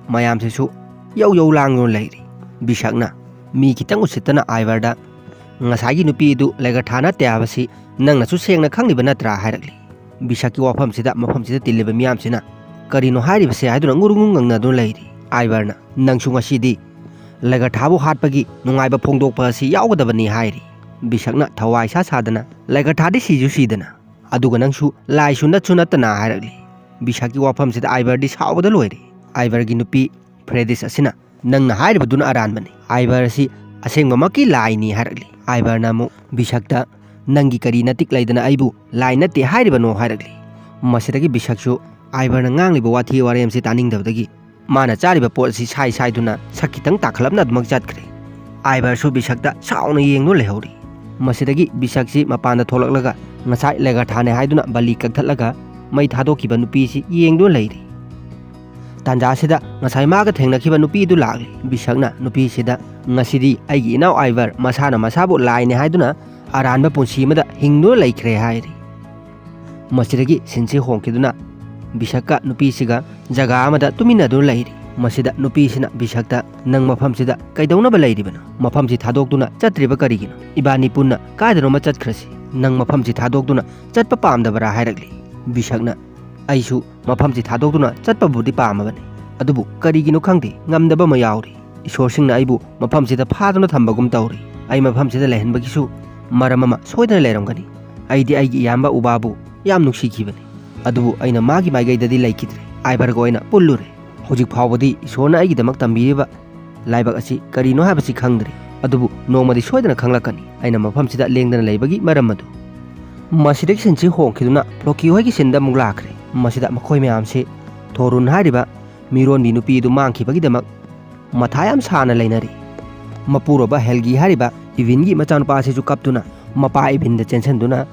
ꯃꯌꯥꯝꯁꯤꯁꯨ ꯌꯧ ꯌꯧ ꯂꯥꯡꯗꯨꯅ ꯂꯩꯔꯤ꯫ ꯕꯤꯁꯛꯅ ꯃꯤ ꯈꯤꯇꯪ ꯎꯁꯤꯠꯇꯅ ꯑꯥꯏꯕꯔꯗ, "ꯉꯁꯥꯏꯒꯤ ꯅꯨꯄꯤ ꯑꯗꯨ ꯂꯩꯒꯔꯊꯥ ꯅꯠꯇꯦ ꯍꯥꯏꯕꯁꯤ ꯅꯪꯅꯁꯨ ꯁꯦꯡꯅ ꯈꯪꯂꯤꯕ ꯅꯠꯇ꯭ꯔꯥ?" ꯍꯥꯏꯔꯛꯂꯤ꯫ ꯕꯤꯁꯛꯀꯤ ꯋꯥꯐꯝꯁꯤꯗ ꯃꯐꯝꯁꯤꯗ ꯇꯤꯜꯂꯤꯕ ꯃꯤꯌꯥꯝꯁꯤꯅ, "ꯀꯔꯤꯅꯣ ꯍꯥꯏꯔꯤꯕꯁꯦ?" ꯍꯥꯏꯗꯨꯅ ꯉꯨꯔꯨ ꯉꯨ ꯉꯪꯅꯗꯨꯅ ꯂꯩꯔꯤ꯫ ꯑꯥꯏꯕꯔꯅ, "ꯅꯪꯁꯨ ꯉꯁꯤꯗꯤ ꯂꯩꯒꯔꯊꯥꯕꯨ ꯍꯥꯠꯄꯒꯤ ꯅꯨꯡꯉꯥꯏꯕ ꯐꯣꯡꯗꯣꯛꯄ ꯑꯁꯤ ꯌꯥꯎꯒꯗꯕꯅꯤ" ꯍꯥꯏꯔꯤ꯫ ꯕꯤꯁꯛꯅ ꯊꯋꯥꯏ ꯁꯥ ꯁꯥꯗꯅ, "ꯂꯩꯒꯔꯊꯥꯗꯤ ꯁꯤꯁꯨ ꯁꯤꯗꯅ, ꯑꯗꯨꯒ ꯅꯪꯁꯨ ꯂꯥꯏꯁꯨ ꯅꯠꯁꯨ ꯅꯠꯇꯅ" ꯍꯥꯏꯔꯛꯂꯤ꯫ ꯕꯤꯁꯛꯀꯤ ꯋꯥꯐꯝꯁꯤꯗ ꯑꯥꯏꯕꯔꯗꯤ ꯁꯥꯎꯕꯗ ꯂꯣꯏꯔꯦ꯫ ꯑꯥꯏꯕꯔꯒꯤ ꯅꯨꯄꯤ ꯐ꯭ꯔꯦꯗꯤꯁ ꯑꯁꯤꯅ, "ꯅꯪꯅ ꯍꯥꯏꯔꯤꯕꯗꯨꯅ ꯑꯔꯥꯟꯕꯅꯤ꯫ ꯑꯥꯏꯕꯔ ꯑꯁꯤ ꯑꯁꯦꯡꯕꯃꯛꯀꯤ ꯂꯥꯏꯅꯤ" ꯍꯥꯏꯔꯛꯂꯤ꯫ ꯑꯥꯏꯕꯔꯅ ꯑꯃꯨꯛ ꯕꯤꯁꯛꯇ, "ꯅꯪꯒꯤ ꯀꯔꯤ ꯅꯇꯤꯛ ꯂꯩꯗꯅ ꯑꯩꯕꯨ ꯂꯥꯏ ꯅꯠꯇꯦ ꯍꯥꯏꯔꯤꯕꯅꯣ?" ꯍꯥꯏꯔꯛꯂꯤ꯫ ꯃꯁꯤꯗꯒꯤ ꯕꯤꯁꯛꯁꯨ ꯑꯥꯏꯕꯔꯅ ꯉꯥꯡꯂꯤꯕ ꯋꯥꯊꯤ ꯋꯥꯔꯦꯝꯁꯤ ꯇꯥꯅꯤꯡꯗꯕꯗꯒꯤ ꯃꯥꯅ ꯆꯥꯔꯤꯕ ꯄꯣꯠ ꯑꯁꯤ ꯁꯥꯏ ꯁꯥꯏꯗꯨꯅ ꯁꯛ ꯈꯤꯇꯪ ꯇꯥꯈꯠꯂꯞꯅ ꯑꯗꯨꯃꯛ ꯆꯠꯈ꯭ꯔꯦ꯫ ꯑꯥꯏꯕꯔꯁꯨ ꯕꯤꯁꯛꯇ ꯁꯥꯎꯅ ꯌꯦꯡꯗꯨꯅ ꯂꯩꯍꯧꯔꯤ꯫ ꯃꯁꯤꯗꯒꯤ ꯕꯤꯁꯛꯁꯤ ꯃꯄꯥꯟꯗ ꯊꯣꯛꯂꯛꯂꯒ ꯉꯁꯥꯏ ꯂꯦꯒꯔꯊꯥꯅꯦ ꯍꯥꯏꯗꯨꯅ ꯕꯂꯤ ꯀꯛꯊꯠꯂꯒ ꯃꯩ ꯊꯥꯗꯣꯛꯈꯤꯕ ꯅꯨꯄꯤꯁꯤ ꯌꯦꯡꯗꯨꯅ ꯂꯩꯔꯤ꯫ ꯇꯥꯟꯖꯥꯁꯤꯗ ꯉꯁꯥꯏ ꯃꯥꯒ ꯊꯦꯡꯅꯈꯤꯕ ꯅꯨꯄꯤꯗꯨ ꯂꯥꯛꯂꯤ꯫ ꯕꯤꯁꯛꯅ ꯅꯨꯄꯤꯁꯤꯗ, "ꯉꯁꯤꯗꯤ ꯑꯩꯒꯤ ꯏꯅꯥꯎ ꯑꯥꯏꯕꯔ ꯃꯁꯥꯅ ꯃꯁꯥꯕꯨ ꯂꯥꯏꯅꯦ ꯍꯥꯏꯗꯨꯅ ꯑꯔꯥꯟꯕ ꯄꯨꯟꯁꯤ ꯑꯃꯗ ꯍꯤꯡꯗꯨꯅ ꯂꯩꯈ꯭ꯔꯦ" ꯍꯥꯏꯔꯤ꯫ ꯃꯁꯤꯗꯒꯤ ꯁꯤꯟꯁꯤ ꯍꯣꯡꯈꯤꯗꯨꯅ ꯕꯤꯁꯛꯀ ꯅꯨꯄꯤꯁꯤꯒ ꯖꯒꯥ ꯑꯃꯗ ꯇꯨꯃꯤꯟꯅꯗꯨꯅ ꯂꯩꯔꯤ꯫ ꯃꯁꯤꯗ ꯅꯨꯄꯤꯁꯤꯅ ꯕꯤꯁꯛꯇ, "ꯅꯪ ꯃꯐꯝꯁꯤꯗ ꯀꯩꯗꯧꯅꯕ ꯂꯩꯔꯤꯕꯅꯣ? ꯃꯐꯝꯁꯤ ꯊꯥꯗꯣꯛꯇꯨꯅ ꯆꯠꯇ꯭ꯔꯤꯕ ꯀꯔꯤꯒꯤꯅꯣ? ꯏꯕꯥꯅꯤ ꯄꯨꯟꯅ ꯀꯥꯏꯗꯅꯣꯃ ꯆꯠꯈ꯭ꯔꯁꯤ꯫ ꯅꯪ ꯃꯐꯝꯁꯤ ꯊꯥꯗꯣꯛꯇꯨꯅ ꯆꯠꯄ ꯄꯥꯝꯗꯕꯔꯥ?" ꯍꯥꯏꯔꯛꯂꯤ꯫ ꯕꯤꯁꯛꯅ, "ꯑꯩꯁꯨ ꯃꯐꯝꯁꯤ ꯊꯥꯗꯣꯛꯇꯨꯅ ꯆꯠꯄꯕꯨꯗꯤ ꯄꯥꯝꯃꯕꯅꯤ, ꯑꯗꯨꯕꯨ ꯀꯔꯤꯒꯤꯅꯣ ꯈꯪꯗꯦ, ꯉꯝꯗꯕ ꯑꯃ ꯌꯥꯎꯔꯤ꯫ ꯏꯁꯣꯔꯁꯤꯡꯅ ꯑꯩꯕꯨ ꯃꯐꯝꯁꯤꯗ ꯐꯥꯗꯨꯅ ꯊꯝꯕꯒꯨꯝ ꯇꯧꯔꯤ꯫ ꯑꯩ ꯃꯐꯝꯁꯤꯗ ꯂꯩꯍꯟꯕꯒꯤꯁꯨ ꯃꯔꯝ ꯑꯃ ꯁꯣꯏꯗꯅ ꯂꯩꯔꯝꯒꯅꯤ꯫ ꯑꯩꯗꯤ ꯑꯩꯒꯤ ꯏꯌꯥꯝꯕ ꯎꯕꯥꯕꯨ ꯌꯥꯝ ꯅꯨꯡꯁꯤꯈꯤꯕꯅꯤ, ꯑꯗꯨꯕꯨ ꯑꯩꯅ ꯃꯥꯒꯤ ꯃꯥꯏꯀꯩꯗꯗꯤ ꯂꯩꯈꯤꯗ꯭ꯔꯦ꯫" ꯑꯥꯏꯕꯔꯒ ꯑꯣꯏꯅ ꯄꯨꯜꯂꯨꯔꯦ꯫ ꯍꯧꯖꯤꯛ ꯐꯥꯎꯕꯗꯤ ꯏꯁꯣꯔꯅ ꯑꯩꯒꯤꯗꯃꯛ ꯇꯝꯕꯤꯔꯤꯕ ꯂꯥꯏꯕꯛ ꯑꯁꯤ ꯀꯔꯤꯅꯣ ꯍꯥꯏꯕꯁꯤ ꯈꯪꯗ꯭ꯔꯤ, ꯑꯗꯨꯕꯨ ꯅꯣꯡꯃꯗꯤ ꯁꯣꯏꯗꯅ ꯈꯪꯂꯛꯀꯅꯤ ꯑꯩꯅ ꯃꯐꯝꯁꯤꯗ ꯂꯦꯡꯗꯅ ꯂꯩꯕꯒꯤ ꯃꯔꯝ ꯑꯗꯨ꯫ ꯃꯁꯤꯗꯒꯤ ꯁꯤꯟꯁꯤ ꯍꯣꯡꯈꯤꯗꯨꯅ ꯐ꯭ꯂꯣꯀꯤ ꯍꯣꯏꯒꯤ ꯁꯤꯟꯗ ꯑꯃꯨꯛ ꯂꯥꯛꯈ꯭ꯔꯦ꯫ ꯃꯁꯤꯗ ꯃꯈꯣꯏ ꯃꯌꯥꯝꯁꯤ ꯊꯣꯔꯨꯟ ꯍꯥꯏꯔꯤꯕ ꯃꯤꯔꯣꯟꯕꯤ ꯅꯨꯄꯤ ꯑꯗꯨ ꯃꯥꯡꯈꯤꯕꯒꯤꯗꯃꯛ ꯃꯊꯥ ꯌꯥꯝ ꯁꯥꯅ ꯂꯩꯅꯔꯤ꯫ ꯃꯄꯨꯔꯣꯏꯕ ꯍꯦꯜꯒꯤ ꯍꯥꯏꯔꯤꯕ ꯏꯚꯤꯟꯒꯤ ꯃꯆꯥꯅꯨꯄꯥ ꯑꯁꯤꯁꯨ ꯀꯞꯇꯨꯅ ꯃꯄꯥ ꯏꯚꯤꯟꯗ ꯆꯦꯟꯁꯤꯟꯗꯨꯅ,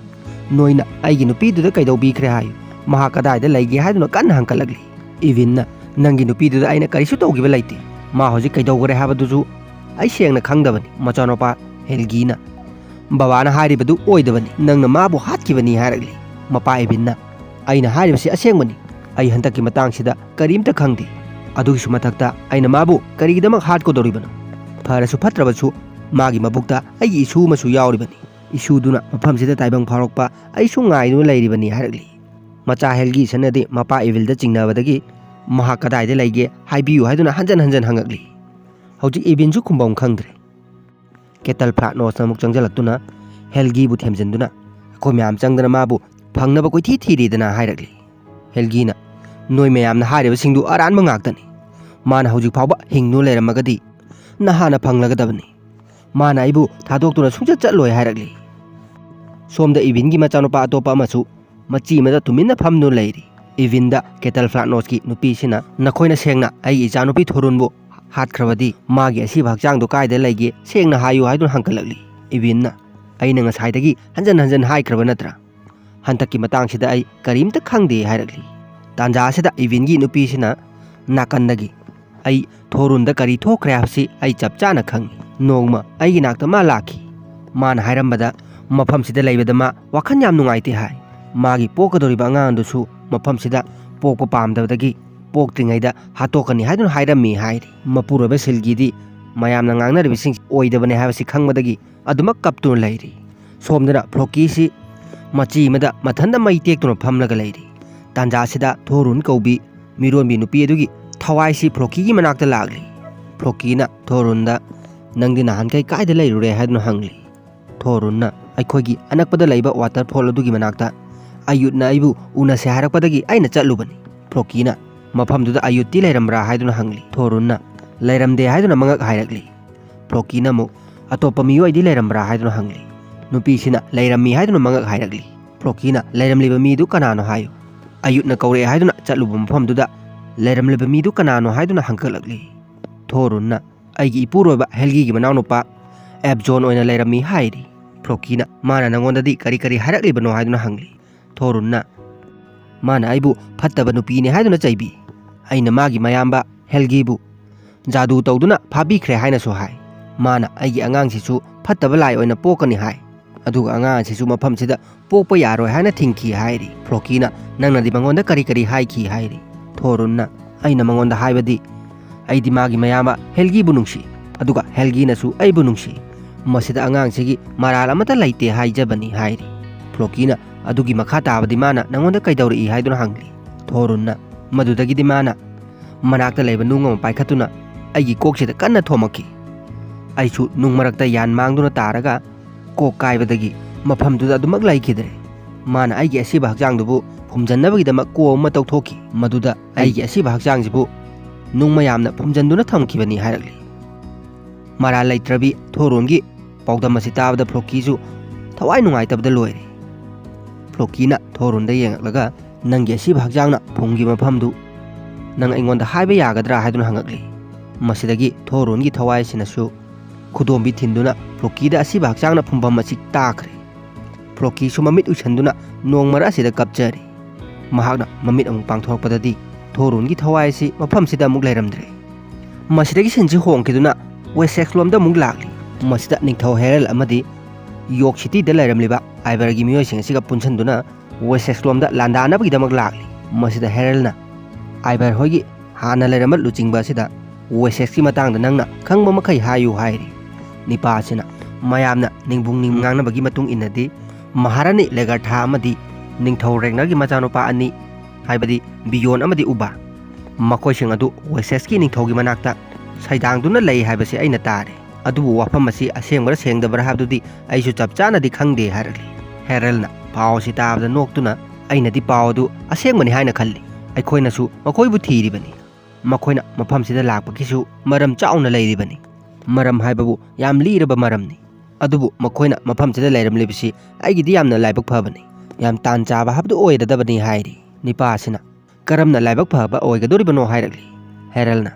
"ꯅꯣꯏꯅ ꯑꯩꯒꯤ ꯅꯨꯄꯤꯗꯨꯗ ꯀꯩꯗꯧꯕꯤꯈ꯭ꯔꯦ ꯍꯥꯏꯌꯨ, ꯃꯍꯥꯛ ꯀꯗꯥꯏꯗ ꯂꯩꯒꯦ?" ꯍꯥꯏꯗꯨꯅ ꯀꯟꯅ ꯍꯪꯀꯠꯂꯛꯂꯤ꯫ ꯏꯚꯤꯟꯅ, "ꯅꯪꯒꯤ ꯅꯨꯄꯤꯗꯨꯗ ꯑꯩꯅ ꯀꯔꯤꯁꯨ ꯇꯧꯈꯤꯕ ꯂꯩꯇꯦ꯫ ꯃꯥ ꯍꯧꯖꯤꯛ ꯀꯩꯗꯧꯈ꯭ꯔꯦ ꯍꯥꯏꯕꯗꯨꯁꯨ ꯑꯩ ꯁꯦꯡꯅ ꯈꯪꯗꯕꯅꯤ, ꯃꯆꯥꯅꯨꯄꯥ ꯍꯦꯜꯒꯤꯅ꯫ ꯕꯕꯥꯅ ꯍꯥꯏꯔꯤꯕꯗꯨ ꯑꯣꯏꯗꯕꯅꯤ, ꯅꯪꯅ ꯃꯥꯕꯨ ꯍꯥꯠꯈꯤꯕꯅꯤ" ꯍꯥꯏꯔꯛꯂꯤ꯫ ꯃꯄꯥ ꯏꯚꯤꯟꯅ, "ꯑꯩꯅ ꯍꯥꯏꯔꯤꯕꯁꯤ ꯑꯁꯦꯡꯕꯅꯤ꯫ ꯑꯩ ꯍꯟꯗꯛꯀꯤ ꯃꯇꯥꯡꯁꯤꯗ ꯀꯔꯤꯝꯇ ꯈꯪꯗꯦ꯫ ꯑꯗꯨꯒꯤꯁꯨ ꯃꯊꯛꯇ ꯑꯩꯅ ꯃꯥꯕꯨ ꯀꯔꯤꯒꯤꯗꯃꯛ ꯍꯥꯠꯀꯗꯧꯔꯤꯕꯅꯣ? ꯐꯔꯁꯨ ꯐꯠꯇ꯭ꯔꯕꯁꯨ ꯃꯥꯒꯤ ꯃꯕꯨꯛꯇ ꯑꯩꯒꯤ ꯏꯁꯨ ꯑꯃꯁꯨ ꯌꯥꯎꯔꯤꯕꯅꯤ꯫ ꯏꯁꯨꯗꯨꯅ ꯃꯐꯝꯁꯤꯗ ꯇꯥꯏꯕꯪ ꯐꯥꯎꯔꯛꯄ ꯑꯩꯁꯨ ꯉꯥꯏꯗꯨꯅ ꯂꯩꯔꯤꯕꯅꯤ" ꯍꯥꯏꯔꯛꯂꯤ꯫ ꯃꯆꯥ ꯍꯦꯜꯒꯤꯁꯟꯅꯗꯤ ꯃꯄꯥ ꯏꯚꯤꯜꯗ ꯆꯤꯡꯅꯕꯗꯒꯤ "ꯃꯍꯥꯛ ꯀꯗꯥꯏꯗ ꯂꯩꯒꯦ ꯍꯥꯏꯕꯤꯌꯨ" ꯍꯥꯏꯗꯨꯅ ꯍꯟꯖꯟ ꯍꯟꯖꯟ ꯍꯪꯉꯛꯂꯤ꯫ ꯍꯧꯖꯤꯛ ꯏꯚꯤꯟꯁꯨ ꯈꯨꯝꯕꯝ ꯈꯪꯗ꯭ꯔꯦ꯫ ꯀꯦꯇꯜ ꯐ꯭ꯂꯥꯠꯅꯣꯁꯅ ꯑꯃꯨꯛ ꯆꯪꯁꯤꯜꯂꯛꯇꯨꯅ ꯍꯦꯜꯒꯤꯕꯨ ꯊꯦꯝꯖꯤꯟꯗꯨꯅ, "ꯑꯩꯈꯣꯏ ꯃꯌꯥꯝ ꯆꯪꯗꯅ ꯃꯥꯕꯨ ꯐꯪꯅꯕ ꯀꯣꯏꯊꯤ ꯊꯤꯔꯤꯗꯅ" ꯍꯥꯏꯔꯛꯂꯤ꯫ ꯍꯦꯜꯒꯤꯅ, "ꯅꯣꯏ ꯃꯌꯥꯝꯅ ꯍꯥꯏꯔꯤꯕꯁꯤꯡꯗꯨ ꯑꯔꯥꯟꯕ ꯉꯥꯛꯇꯅꯤ꯫ ꯃꯥꯅ ꯍꯧꯖꯤꯛ ꯐꯥꯎꯕ ꯍꯤꯡꯗꯨꯅ ꯂꯩꯔꯝꯃꯒꯗꯤ ꯅꯍꯥꯟꯅ ꯐꯪꯂꯒꯗꯕꯅꯤ꯫ ꯃꯥꯅ ꯑꯩꯕꯨ ꯊꯥꯗꯣꯛꯇꯨꯅ ꯁꯨꯡꯆꯠ ꯆꯠꯂꯣꯏ" ꯍꯥꯏꯔꯛꯂꯤ꯫ ꯁꯣꯝꯗ ꯏꯚꯤꯟꯒꯤ ꯃꯆꯥꯅꯨꯄꯥ ꯑꯇꯣꯞꯄ ꯑꯃꯁꯨ ꯃꯆꯤ ꯑꯃꯗ ꯇꯨꯃꯤꯟꯅ ꯐꯝꯗꯨꯅ ꯂꯩꯔꯤ꯫ ꯏꯚꯤꯟꯗ ꯀꯦꯇꯜ ꯐ꯭ꯂꯥꯠꯅꯣꯁꯀꯤ ꯅꯨꯄꯤꯁꯤꯅ, "ꯅꯈꯣꯏꯅ ꯁꯦꯡꯅ ꯑꯩꯒꯤ ꯏꯆꯥꯅꯨꯄꯤ ꯊꯣꯔꯨꯟꯕꯨ ꯍꯥꯠꯈ꯭ꯔꯕꯗꯤ ꯃꯥꯒꯤ ꯑꯁꯤꯕ ꯍꯛꯆꯥꯡꯗꯣ ꯀꯥꯏꯗ ꯂꯩꯒꯦ ꯁꯦꯡꯅ ꯍꯥꯏꯌꯨ" ꯍꯥꯏꯗꯨꯅ ꯍꯪꯒꯠꯂꯛꯂꯤ꯫ ꯏꯚꯤꯟꯅ, "ꯑꯩꯅ ꯉꯁꯥꯏꯗꯒꯤ ꯍꯟꯖꯟ ꯍꯟꯖꯟ ꯍꯥꯏꯈ꯭ꯔꯕ ꯅꯠꯇ꯭ꯔꯥ? ꯍꯟꯗꯛꯀꯤ ꯃꯇꯥꯡꯁꯤꯗ ꯑꯩ ꯀꯔꯤꯝꯇ ꯈꯪꯗꯦ" ꯍꯥꯏꯔꯛꯂꯤ꯫ ꯇꯥꯟꯖꯥ ꯑꯁꯤꯗ ꯏꯚꯤꯟꯒꯤ ꯅꯨꯄꯤꯁꯤꯅ ꯅꯥꯀꯟꯗꯒꯤ, "ꯑꯩ ꯊꯣꯔꯨꯟꯗ ꯀꯔꯤ ꯊꯣꯛꯈ꯭ꯔꯦ ꯍꯥꯏꯕꯁꯤ ꯑꯩ ꯆꯞ ꯆꯥꯅ ꯈꯪꯏ꯫ ꯅꯣꯡꯃ ꯑꯩꯒꯤ ꯅꯥꯛꯇ ꯃꯥ ꯂꯥꯛꯈꯤ꯫ ꯃꯥꯅ ꯍꯥꯏꯔꯝꯕꯗ ꯃꯐꯝꯁꯤꯗ ꯂꯩꯕꯗ ꯃꯥ ꯋꯥꯈꯜ ꯌꯥꯝ ꯅꯨꯡꯉꯥꯏꯇꯦ ꯍꯥꯏ꯫ ꯃꯥꯒꯤ ꯄꯣꯛꯀꯗꯧꯔꯤꯕ ꯑꯉꯥꯡ ꯑꯗꯨꯁꯨ ꯃꯐꯝꯁꯤꯗ ꯄꯣꯛꯄ ꯄꯥꯝꯗꯕꯗꯒꯤ ꯄꯣꯛꯇ꯭ꯔꯤꯉꯩꯗ ꯍꯥꯠꯇꯣꯛꯀꯅꯤ ꯍꯥꯏꯗꯨꯅ ꯍꯥꯏꯔꯝꯃꯤ" ꯍꯥꯏꯔꯤ꯫ ꯃꯄꯨꯔꯣꯏꯕ ꯁꯤꯜꯒꯤꯗꯤ ꯃꯌꯥꯝꯅ ꯉꯥꯡꯅꯔꯤꯕꯁꯤꯡ ꯑꯣꯏꯗꯕꯅꯦ ꯍꯥꯏꯕꯁꯤ ꯈꯪꯕꯗꯒꯤ ꯑꯗꯨꯃꯛ ꯀꯞꯇꯨꯅ ꯂꯩꯔꯤ꯫ ꯁꯣꯝꯗꯅ ꯐ꯭ꯂꯣꯀꯤꯁꯤ ꯃꯆꯤ ꯑꯃꯗ ꯃꯊꯟꯇ ꯃꯩ ꯇꯦꯛꯇꯨꯅ ꯐꯝꯂꯒ ꯂꯩꯔꯤ꯫ ꯇꯥꯟꯖꯥꯁꯤꯗ ꯊꯣꯔꯨꯟ ꯀꯧꯕꯤ ꯃꯤꯔꯣꯟꯕꯤ ꯅꯨꯄꯤ ꯑꯗꯨꯒꯤ ꯊꯋꯥꯏꯁꯤ ꯐ꯭ꯂꯣꯀꯤꯒꯤ ꯃꯅꯥꯛꯇ ꯂꯥꯛꯂꯤ꯫ ꯐ꯭ꯂꯣꯀꯤꯅ ꯊꯣꯔꯨꯟꯗ, "ꯅꯪꯗꯤ ꯅꯍꯥꯟꯈꯩ ꯀꯥꯏꯗ ꯂꯩꯔꯨꯔꯦ?" ꯍꯥꯏꯗꯨꯅ ꯍꯪꯂꯤ꯫ ꯊꯣꯔꯨꯟꯅ, "ꯑꯩꯈꯣꯏꯒꯤ ꯑꯅꯛꯄꯗ ꯂꯩꯕ ꯋꯥꯇꯔꯐꯣꯜ ꯑꯗꯨꯒꯤ ꯃꯅꯥꯛꯇ ꯑꯌꯨꯠꯅ ꯑꯩꯕꯨ ꯎꯅꯁꯦ ꯍꯥꯏꯔꯛꯄꯗꯒꯤ ꯑꯩꯅ ꯆꯠꯂꯨꯕꯅꯤ꯫" ꯐ꯭ꯂꯣꯀꯤꯅ, "ꯃꯐꯝꯗꯨꯗ ꯑꯌꯨꯠꯇꯤ ꯂꯩꯔꯝꯕ꯭ꯔꯥ?" ꯍꯥꯏꯗꯨꯅ ꯍꯪꯂꯤ꯫ ꯊꯣꯔꯨꯟꯅ, "ꯂꯩꯔꯝꯗꯦ" ꯍꯥꯏꯗꯨꯅ ꯃꯉꯛ ꯍꯥꯏꯔꯛꯂꯤ꯫ ꯐ꯭ꯂꯣꯀꯤꯅ ꯑꯃꯨꯛ, "ꯑꯇꯣꯞꯄ ꯃꯤꯑꯣꯏꯗꯤ ꯂꯩꯔꯝꯕ꯭ꯔꯥ?" ꯍꯥꯏꯗꯨꯅ ꯍꯪꯂꯤ꯫ ꯅꯨꯄꯤꯁꯤꯅ, "ꯂꯩꯔꯝꯃꯤ" ꯍꯥꯏꯗꯨꯅ ꯃꯉꯛ ꯍꯥꯏꯔꯛꯂꯤ꯫ ꯐ꯭ꯂꯣꯀꯤꯅ, "ꯂꯩꯔꯝꯂꯤꯕ ꯃꯤꯗꯨ ꯀꯅꯥꯅꯣ ꯍꯥꯏꯌꯨ꯫" ꯑꯌꯨꯠꯅ ꯀꯧꯔꯛꯑꯦ ꯍꯥꯏꯗꯨꯅ ꯆꯠꯂꯨꯕ ꯃꯐꯝꯗꯨꯗ ꯂꯩꯔꯝꯂꯤꯕ ꯃꯤꯗꯨ ꯀꯅꯥꯅꯣ ꯍꯥꯏꯗꯨꯅ ꯍꯪꯀꯠꯂꯛꯂꯤ꯫ ꯊꯣꯔꯨꯟꯅ, "ꯑꯩꯒꯤ ꯏꯄꯨꯔꯣꯏꯕ ꯍꯦꯜꯒꯤꯒꯤ ꯃꯅꯥꯎꯅꯨꯄꯥ ꯑꯦꯞꯖꯣꯟ ꯑꯣꯏꯅ ꯂꯩꯔꯝꯃꯤ" ꯍꯥꯏꯔꯤ꯫ ꯐ꯭ꯂꯣꯀꯤꯅ, "ꯃꯥꯅ ꯅꯪꯉꯣꯟꯗꯗꯤ ꯀꯔꯤ ꯀꯔꯤ ꯍꯥꯏꯔꯛꯂꯤꯕꯅꯣ?" ꯍꯥꯏꯗꯨꯅ ꯍꯪꯂꯤ꯫ ꯊꯣꯔꯨꯟꯅ, "ꯃꯥꯅ ꯑꯩꯕꯨ ꯐꯠꯇꯕ ꯅꯨꯄꯤꯅꯤ ꯍꯥꯏꯗꯨꯅ ꯆꯩꯕꯤ꯫ ꯑꯩꯅ ꯃꯥꯒꯤ ꯃꯌꯥꯝꯕ ꯍꯦꯜꯒꯤꯕꯨ ꯖꯥꯗꯨ ꯇꯧꯗꯨꯅ ꯐꯥꯕꯤꯈ꯭ꯔꯦ ꯍꯥꯏꯅꯁꯨ ꯍꯥꯏ꯫ ꯃꯥꯅ ꯑꯩꯒꯤ ꯑꯉꯥꯡꯁꯤꯁꯨ ꯐꯠꯇꯕ ꯂꯥꯏ ꯑꯣꯏꯅ ꯄꯣꯛꯀꯅꯤ ꯍꯥꯏ, ꯑꯗꯨꯒ ꯑꯉꯥꯡ ꯑꯁꯤꯁꯨ ꯃꯐꯝꯁꯤꯗ ꯄꯣꯛꯄ ꯌꯥꯔꯣꯏ ꯍꯥꯏꯅ ꯊꯤꯡꯈꯤ ꯍꯥꯏꯔꯤ꯫ ꯐ꯭ꯂꯣꯀꯤꯅ, "ꯅꯪꯅꯗꯤ ꯃꯉꯣꯟꯗ ꯀꯔꯤ ꯀꯔꯤ ꯍꯥꯏꯈꯤ?" ꯍꯥꯏꯔꯤ꯫ ꯊꯣꯔꯨꯟꯅ, "ꯑꯩꯅ ꯃꯉꯣꯟꯗ ꯍꯥꯏꯕꯗꯤ ꯑꯩꯗꯤ ꯃꯥꯒꯤ ꯃꯌꯥꯝꯕ ꯍꯦꯜꯒꯤꯕꯨ ꯅꯨꯡꯁꯤ, ꯑꯗꯨꯒ ꯍꯦꯜꯒꯤꯅꯁꯨ ꯑꯩꯕꯨ ꯅꯨꯡꯁꯤ꯫ ꯃꯁꯤꯗ ꯑꯉꯥꯡꯁꯤꯒꯤ ꯃꯔꯥꯜ ꯑꯃꯠꯇ ꯂꯩꯇꯦ ꯍꯥꯏꯖꯕꯅꯤ" ꯍꯥꯏꯔꯤ꯫ ꯐ꯭ꯂꯣꯀꯤꯅ, "ꯑꯗꯨꯒꯤ ꯃꯈꯥ ꯇꯥꯕꯗꯤ ꯃꯥꯅ ꯅꯉꯣꯟꯗ ꯀꯩꯗꯧꯔꯛꯏ?" ꯍꯥꯏꯗꯨꯅ ꯍꯪꯂꯤ꯫ ꯊꯣꯔꯨꯟꯅ, "ꯃꯗꯨꯗꯒꯤꯗꯤ ꯃꯥꯅ ꯃꯅꯥꯛꯇ ꯂꯩꯕ ꯅꯨꯡ ꯑꯃ ꯄꯥꯏꯈꯠꯇꯨꯅ ꯑꯩꯒꯤ ꯀꯣꯛꯁꯤꯗ ꯀꯟꯅ ꯊꯣꯝꯃꯛꯈꯤ꯫ ꯑꯩꯁꯨ ꯅꯨꯡ ꯃꯔꯛꯇ ꯌꯥꯟ ꯃꯥꯡꯗꯨꯅ ꯇꯥꯔꯒ ꯀꯣꯛ ꯀꯥꯏꯕꯗꯒꯤ ꯃꯐꯝꯗꯨꯗ ꯑꯗꯨꯃꯛ ꯂꯩꯈꯤꯗ꯭ꯔꯦ꯫ ꯃꯥꯅ ꯑꯩꯒꯤ ꯑꯁꯤꯕ ꯍꯛꯆꯥꯡꯗꯨꯕꯨ ꯐꯨꯝꯖꯟꯅꯕꯒꯤꯗꯃꯛ ꯀꯣ ꯑꯃ ꯇꯧꯊꯣꯛꯈꯤ꯫ ꯃꯗꯨꯗ ꯑꯩꯒꯤ ꯑꯁꯤꯕ ꯍꯛꯆꯥꯡꯁꯤꯕꯨ ꯅꯨꯡ ꯃꯌꯥꯝꯅ ꯐꯨꯝꯖꯟꯗꯨꯅ ꯊꯝꯈꯤꯕꯅꯤ" ꯍꯥꯏꯔꯛꯂꯤ꯫ ꯃꯔꯥꯜ ꯂꯩꯇ꯭ꯔꯕꯤ ꯊꯣꯔꯣꯟꯒꯤ ꯄꯥꯎꯗꯝ ꯑꯁꯤ ꯇꯥꯕꯗ ꯐ꯭ꯂꯣꯀꯤꯁꯨ ꯊꯋꯥꯏ ꯅꯨꯡꯉꯥꯏꯇꯕꯗ ꯂꯣꯏꯔꯦ꯫ ꯐ꯭ꯂꯣꯀꯤꯅ ꯊꯣꯔꯣꯟꯗ ꯌꯦꯡꯂꯛꯂꯒ, "ꯅꯪꯒꯤ ꯑꯁꯤꯕ ꯍꯛꯆꯥꯡꯅ ꯐꯨꯝꯈꯤꯕ ꯃꯐꯝꯗꯨ ꯅꯪ ꯑꯩꯉꯣꯟꯗ ꯍꯥꯏꯕ ꯌꯥꯒꯗ꯭ꯔꯥ?" ꯍꯥꯏꯗꯨꯅ ꯍꯪꯉꯛꯂꯤ꯫ ꯃꯁꯤꯗꯒꯤ ꯊꯣꯔꯣꯟꯒꯤ ꯊꯋꯥꯏ ꯑꯁꯤꯅꯁꯨ ꯈꯨꯗꯣꯝꯕꯤ ꯊꯤꯟꯗꯨꯅ ꯐ꯭ꯂꯣꯀꯤꯗ ꯑꯁꯤꯕ ꯍꯛꯆꯥꯡꯅ ꯐꯨꯝꯐꯝ ꯑꯁꯤ ꯇꯥꯈ꯭ꯔꯦ꯫ ꯐ꯭ꯂꯣꯀꯤꯁꯨ ꯃꯃꯤꯠ ꯎꯏꯁꯟꯗꯨꯅ ꯅꯣꯡ ꯃꯔꯛ ꯑꯁꯤꯗ ꯀꯞꯆꯔꯤ꯫ ꯃꯍꯥꯛꯅ ꯃꯃꯤꯠ ꯑꯃꯨꯛ ꯄꯥꯡꯊꯣꯔꯛꯄꯗꯗꯤ ꯊꯣꯔꯣꯟꯒꯤ ꯊꯋꯥꯏ ꯑꯁꯤ ꯃꯐꯝꯁꯤꯗ ꯑꯃꯨꯛ ꯂꯩꯔꯝꯗ꯭ꯔꯦ꯫ ꯃꯁꯤꯗꯒꯤ ꯁꯤꯟꯁꯤ ꯍꯣꯡꯈꯤꯗꯨꯅ ꯋꯦꯁꯦꯛꯁ ꯂꯣꯝꯗ ꯑꯃꯨꯛ ꯂꯥꯛꯂꯤ꯫ ꯃꯁꯤꯗ ꯅꯤꯡꯊꯧ ꯍꯦꯔꯜ ꯑꯃꯗꯤ ꯌꯣꯛ ꯁꯤꯇꯤꯗ ꯂꯩꯔꯝꯂꯤꯕ ꯑꯥꯏꯕꯔꯒꯤ ꯃꯤꯑꯣꯏꯁꯤꯡ ꯑꯁꯤꯒ ꯄꯨꯟꯁꯤꯟꯗꯨꯅ ꯋꯦꯁꯦꯛꯁ ꯂꯣꯝꯗ ꯂꯥꯟꯗꯥꯅꯕꯒꯤꯗꯃꯛ ꯂꯥꯛꯂꯤ꯫ ꯃꯁꯤꯗ ꯍꯦꯔꯜꯅ ꯑꯥꯏꯕꯔ ꯍꯣꯏꯒꯤ ꯍꯥꯟꯅ ꯂꯩꯔꯝꯕ ꯂꯨꯆꯤꯡꯕ ꯑꯁꯤꯗ ꯋꯦꯁꯦꯛꯁꯀꯤ ꯃꯇꯥꯡꯗ ꯅꯪꯅ ꯈꯪꯕ ꯃꯈꯩ ꯍꯥꯏꯌꯨ ꯍꯥꯏꯔꯤ꯫ ꯅꯤꯄꯥ ꯑꯁꯤꯅ, ꯃꯌꯥꯝꯅ ꯅꯤꯡꯕꯨꯡ ꯅꯤꯡ ꯉꯥꯡꯅꯕꯒꯤ ꯃꯇꯨꯡ ꯏꯟꯅꯗꯤ ꯃꯍꯥꯔꯥꯅꯤ ꯂꯦꯒꯔꯊꯥ ꯑꯃꯗꯤ ꯅꯤꯡꯊꯧ ꯔꯦꯒꯅꯔꯒꯤ ꯃꯆꯥꯅꯨꯄꯥ ꯑꯅꯤ, ꯍꯥꯏꯕꯗꯤ ꯕꯤꯌꯣꯟ ꯑꯃꯗꯤ ꯎꯕꯥ, ꯃꯈꯣꯏꯁꯤꯡ ꯑꯗꯨ ꯋꯦꯁꯦꯛꯁꯀꯤ ꯅꯤꯡꯊꯧꯒꯤ ꯃꯅꯥꯛꯇ ꯁꯩꯗꯥꯡꯗꯨꯅ ꯂꯩ ꯍꯥꯏꯕꯁꯤ ꯑꯩꯅ ꯇꯥꯔꯦ꯫ ꯑꯗꯨꯕꯨ ꯋꯥꯐꯝ ꯑꯁꯤ ꯑꯁꯦꯡꯕꯔꯥ ꯁꯦꯡꯗꯕꯔꯥ ꯍꯥꯏꯕꯗꯨꯗꯤ ꯑꯩꯁꯨ ꯆꯞ ꯆꯥꯅꯗꯤ ꯈꯪꯗꯦ ꯍꯥꯏꯔꯛꯂꯤ꯫ ꯍꯦꯔꯜꯅ ꯄꯥꯎ ꯑꯁꯤ ꯇꯥꯕꯗ ꯅꯣꯛꯇꯨꯅ, ꯑꯩꯅꯗꯤ ꯄꯥꯎ ꯑꯗꯨ ꯑꯁꯦꯡꯕꯅꯤ ꯍꯥꯏꯅ ꯈꯜꯂꯤ꯫ ꯑꯩꯈꯣꯏꯅꯁꯨ ꯃꯈꯣꯏꯕꯨ ꯊꯤꯔꯤꯕꯅꯤ꯫ ꯃꯈꯣꯏꯅ ꯃꯐꯝꯁꯤꯗ ꯂꯥꯛꯄꯒꯤꯁꯨ ꯃꯔꯝ ꯆꯥꯎꯅ ꯂꯩꯔꯤꯕꯅꯤ꯫ ꯃꯔꯝ ꯍꯥꯏꯕꯕꯨ ꯌꯥꯝ ꯂꯤꯔꯕ ꯃꯔꯝꯅꯤ꯫ ꯑꯗꯨꯕꯨ ꯃꯈꯣꯏꯅ ꯃꯐꯝꯁꯤꯗ ꯂꯩꯔꯝꯂꯤꯕꯁꯤ ꯑꯩꯒꯤꯗꯤ ꯌꯥꯝꯅ ꯂꯥꯏꯕꯛ ꯐꯕꯅꯤ꯫ ꯌꯥꯝ ꯇꯥꯟ ꯆꯥꯕ ꯍꯥꯏꯕꯗꯨ ꯑꯣꯏꯔꯗꯕꯅꯤ ꯍꯥꯏꯔꯤ꯫ ꯅꯤꯄꯥ ꯑꯁꯤꯅ, ꯀꯔꯝꯅ ꯂꯥꯏꯕꯛ ꯐꯕ ꯑꯣꯏꯒꯗꯧꯔꯤꯕꯅꯣ ꯍꯥꯏꯔꯛꯂꯤ꯫ ꯍꯦꯔꯜꯅ,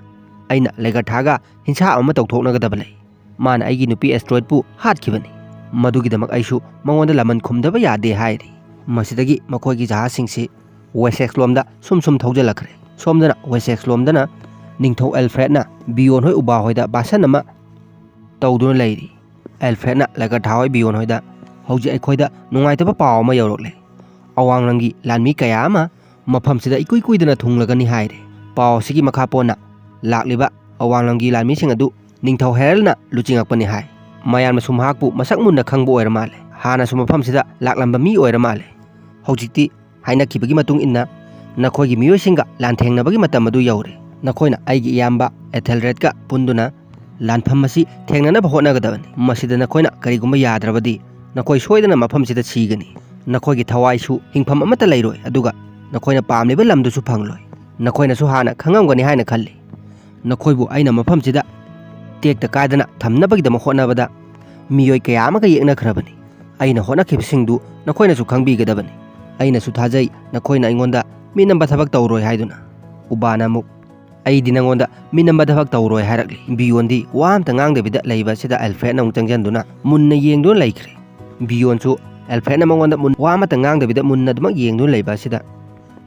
ꯑꯩꯅ ꯂꯦꯒꯔꯊꯥꯒ ꯍꯤꯡꯁꯥꯞ ꯑꯃ ꯇꯧꯊꯣꯛꯅꯒꯗꯕ ꯂꯩ꯫ ꯃꯥꯅ ꯑꯩꯒꯤ ꯅꯨꯄꯤ ꯑꯦꯁꯇ꯭ꯔꯣꯏꯗꯄꯨ ꯍꯥꯠꯈꯤꯕꯅꯤ꯫ ꯃꯗꯨꯒꯤꯗꯃꯛ ꯑꯩꯁꯨ ꯃꯉꯣꯟꯗ ꯂꯃꯟ ꯈꯨꯝꯗꯕ ꯌꯥꯗꯦ ꯍꯥꯏꯔꯤ꯫ ꯃꯁꯤꯗꯒꯤ ꯃꯈꯣꯏꯒꯤ ꯖꯍꯥꯖꯁꯤꯡꯁꯤ ꯋꯦꯁꯦꯛꯁ ꯂꯣꯝꯗ ꯁꯨꯝ ꯁꯨꯝ ꯊꯧꯖꯤꯜꯂꯛꯈ꯭ꯔꯦ꯫ ꯁꯣꯝꯗꯅ ꯋꯦꯁꯦꯛꯁ ꯂꯣꯝꯗꯅ ꯅꯤꯡꯊꯧ ꯑꯦꯜꯐ꯭ꯔꯦꯗꯅ ꯕꯤꯌꯣꯟ ꯍꯣꯏ ꯎꯕꯥ ꯍꯣꯏꯗ ꯚꯥꯁꯟ ꯑꯃ ꯇꯧꯗꯨꯅ ꯂꯩꯔꯤ꯫ ꯑꯦꯜꯐ꯭ꯔꯦꯗꯅ ꯂꯦꯒꯔꯊꯥ ꯍꯣꯏ ꯕꯤꯌꯣꯟ ꯍꯣꯏꯗ ꯍꯧꯖꯤꯛ ꯑꯩꯈꯣꯏꯗ ꯅꯨꯡꯉꯥꯏꯇꯕ ꯄꯥꯎ ꯑꯃ ꯌꯧꯔꯛꯂꯦ꯫ ꯑꯋꯥꯡ ꯂꯝꯒꯤ ꯂꯥꯟꯃꯤ ꯀꯌꯥ ꯑꯃ ꯃꯐꯝꯁꯤꯗ ꯏꯀꯨꯏ ꯀꯨꯏꯗꯅ ꯊꯨꯡꯂꯒꯅꯤ ꯍꯥꯏꯔꯦ꯫ ꯄꯥꯎ ꯑꯁꯤꯒꯤ ꯃꯈꯥ ꯄꯣꯟꯅ ꯂꯥꯛꯂꯤꯕ ꯑꯋꯥꯡ ꯂꯝꯒꯤ ꯂꯥꯟꯃꯤꯁꯤꯡ ꯑꯗꯨ ꯅꯤꯡꯊꯧ ꯍꯦꯔꯜꯅ ꯂꯨꯆꯤꯡꯉꯛꯄꯅꯤ ꯍꯥꯏ꯫ ꯃꯌꯥꯝꯅꯁꯨ ꯃꯍꯥꯛꯄꯨ ꯃꯁꯛ ꯃꯨꯟꯅ ꯈꯪꯕ ꯑꯣꯏꯔ ꯃꯥꯜꯂꯦ꯫ ꯍꯥꯟꯅꯁꯨ ꯃꯐꯝꯁꯤꯗ ꯂꯥꯛꯂꯝꯕ ꯃꯤ ꯑꯣꯏꯔ ꯃꯥꯜꯂꯦ꯫ ꯍꯧꯖꯤꯛꯇꯤ ꯍꯥꯏꯅꯈꯤꯕꯒꯤ ꯃꯇꯨꯡ ꯏꯟꯅ ꯅꯈꯣꯏꯒꯤ ꯃꯤꯑꯣꯏꯁꯤꯡꯒ ꯂꯥꯟꯊꯦꯡꯅꯕꯒꯤ ꯃꯇꯝ ꯑꯗꯨ ꯌꯧꯔꯦ꯫ ꯅꯈꯣꯏꯅ ꯑꯩꯒꯤ ꯏꯌꯥꯝꯕ ꯑꯦꯊꯦꯜꯔꯦꯗꯀ ꯄꯨꯟꯗꯨꯅ ꯂꯥꯟꯐꯝ ꯑꯁꯤ ꯊꯦꯡꯅꯅꯕ ꯍꯣꯠꯅꯒꯗꯕꯅꯤ꯫ ꯃꯁꯤꯗ ꯅꯈꯣꯏꯅ ꯀꯔꯤꯒꯨꯝꯕ ꯌꯥꯗ꯭ꯔꯕꯗꯤ ꯅꯈꯣꯏ ꯁꯣꯏꯗꯅ ꯃꯐꯝꯁꯤꯗ ꯁꯤꯒꯅꯤ꯫ ꯅꯈꯣꯏꯒꯤ ꯊꯋꯥꯏꯁꯨ ꯍꯤꯡꯐꯝ ꯑꯃꯠꯇ ꯂꯩꯔꯣꯏ, ꯑꯗꯨꯒ ꯅꯈꯣꯏꯅ ꯄꯥꯝꯂꯤꯕ ꯂꯝꯗꯨꯁꯨ ꯐꯪꯂꯣꯏ꯫ ꯅꯈꯣꯏꯅꯁꯨ ꯍꯥꯟꯅ ꯈꯪꯉꯝꯒꯅꯤ ꯍꯥꯏꯅ ꯈꯜꯂꯤ꯫ ꯅꯈꯣꯏꯕꯨ ꯑꯩꯅ ꯃꯐꯝꯁꯤꯗ ꯇꯦꯛꯇ ꯀꯥꯏꯗꯅ ꯊꯝꯅꯕꯒꯤꯗꯃꯛ ꯍꯣꯠꯅꯕꯗ ꯃꯤꯑꯣꯏ ꯀꯌꯥ ꯑꯃꯒ ꯌꯦꯛꯅꯈ꯭ꯔꯕꯅꯤ꯫ ꯑꯩꯅ ꯍꯣꯠꯅꯈꯤꯕꯁꯤꯡꯗꯨ ꯅꯈꯣꯏꯅꯁꯨ ꯈꯪꯕꯤꯒꯗꯕꯅꯤ꯫ ꯑꯩꯅꯁꯨ ꯊꯥꯖꯩ ꯅꯈꯣꯏꯅ ꯑꯩꯉꯣꯟꯗ ꯃꯤꯅꯝꯕ ꯊꯕꯛ ꯇꯧꯔꯣꯏ ꯍꯥꯏꯗꯨꯅ꯫ ꯎꯕꯥꯅ ꯑꯃꯨꯛ, "ꯑꯩꯗꯤ ꯅꯉꯣꯟꯗ ꯃꯤꯅꯝꯕ ꯊꯕꯛ ꯇꯧꯔꯣꯏ" ꯍꯥꯏꯔꯛꯂꯤ꯫ ꯕꯤꯌꯣꯟꯗꯤ ꯋꯥ ꯑꯝꯇ ꯉꯥꯡꯗꯕꯤꯗ ꯂꯩꯕ ꯑꯁꯤꯗ ꯑꯦꯜꯐ꯭ꯔꯦꯗꯅ ꯑꯃꯨꯛ ꯆꯪꯁꯤꯟꯗꯨꯅ ꯃꯨꯟꯅ ꯌꯦꯡꯗꯨꯅ ꯂꯩꯈ꯭ꯔꯦ꯫ ꯕꯤꯌꯣꯟꯁꯨ ꯑꯦꯜꯐ꯭ꯔꯦꯗꯅ ꯃꯉꯣꯟꯗ ꯃꯨꯟ-, ꯋꯥ ꯑꯃꯠꯇ ꯉꯥꯡꯗꯕꯤꯗ ꯃꯨꯟꯅ ꯑꯗꯨꯃꯛ ꯌꯦꯡꯗꯨꯅ ꯂꯩꯕ ꯑꯁꯤꯗ,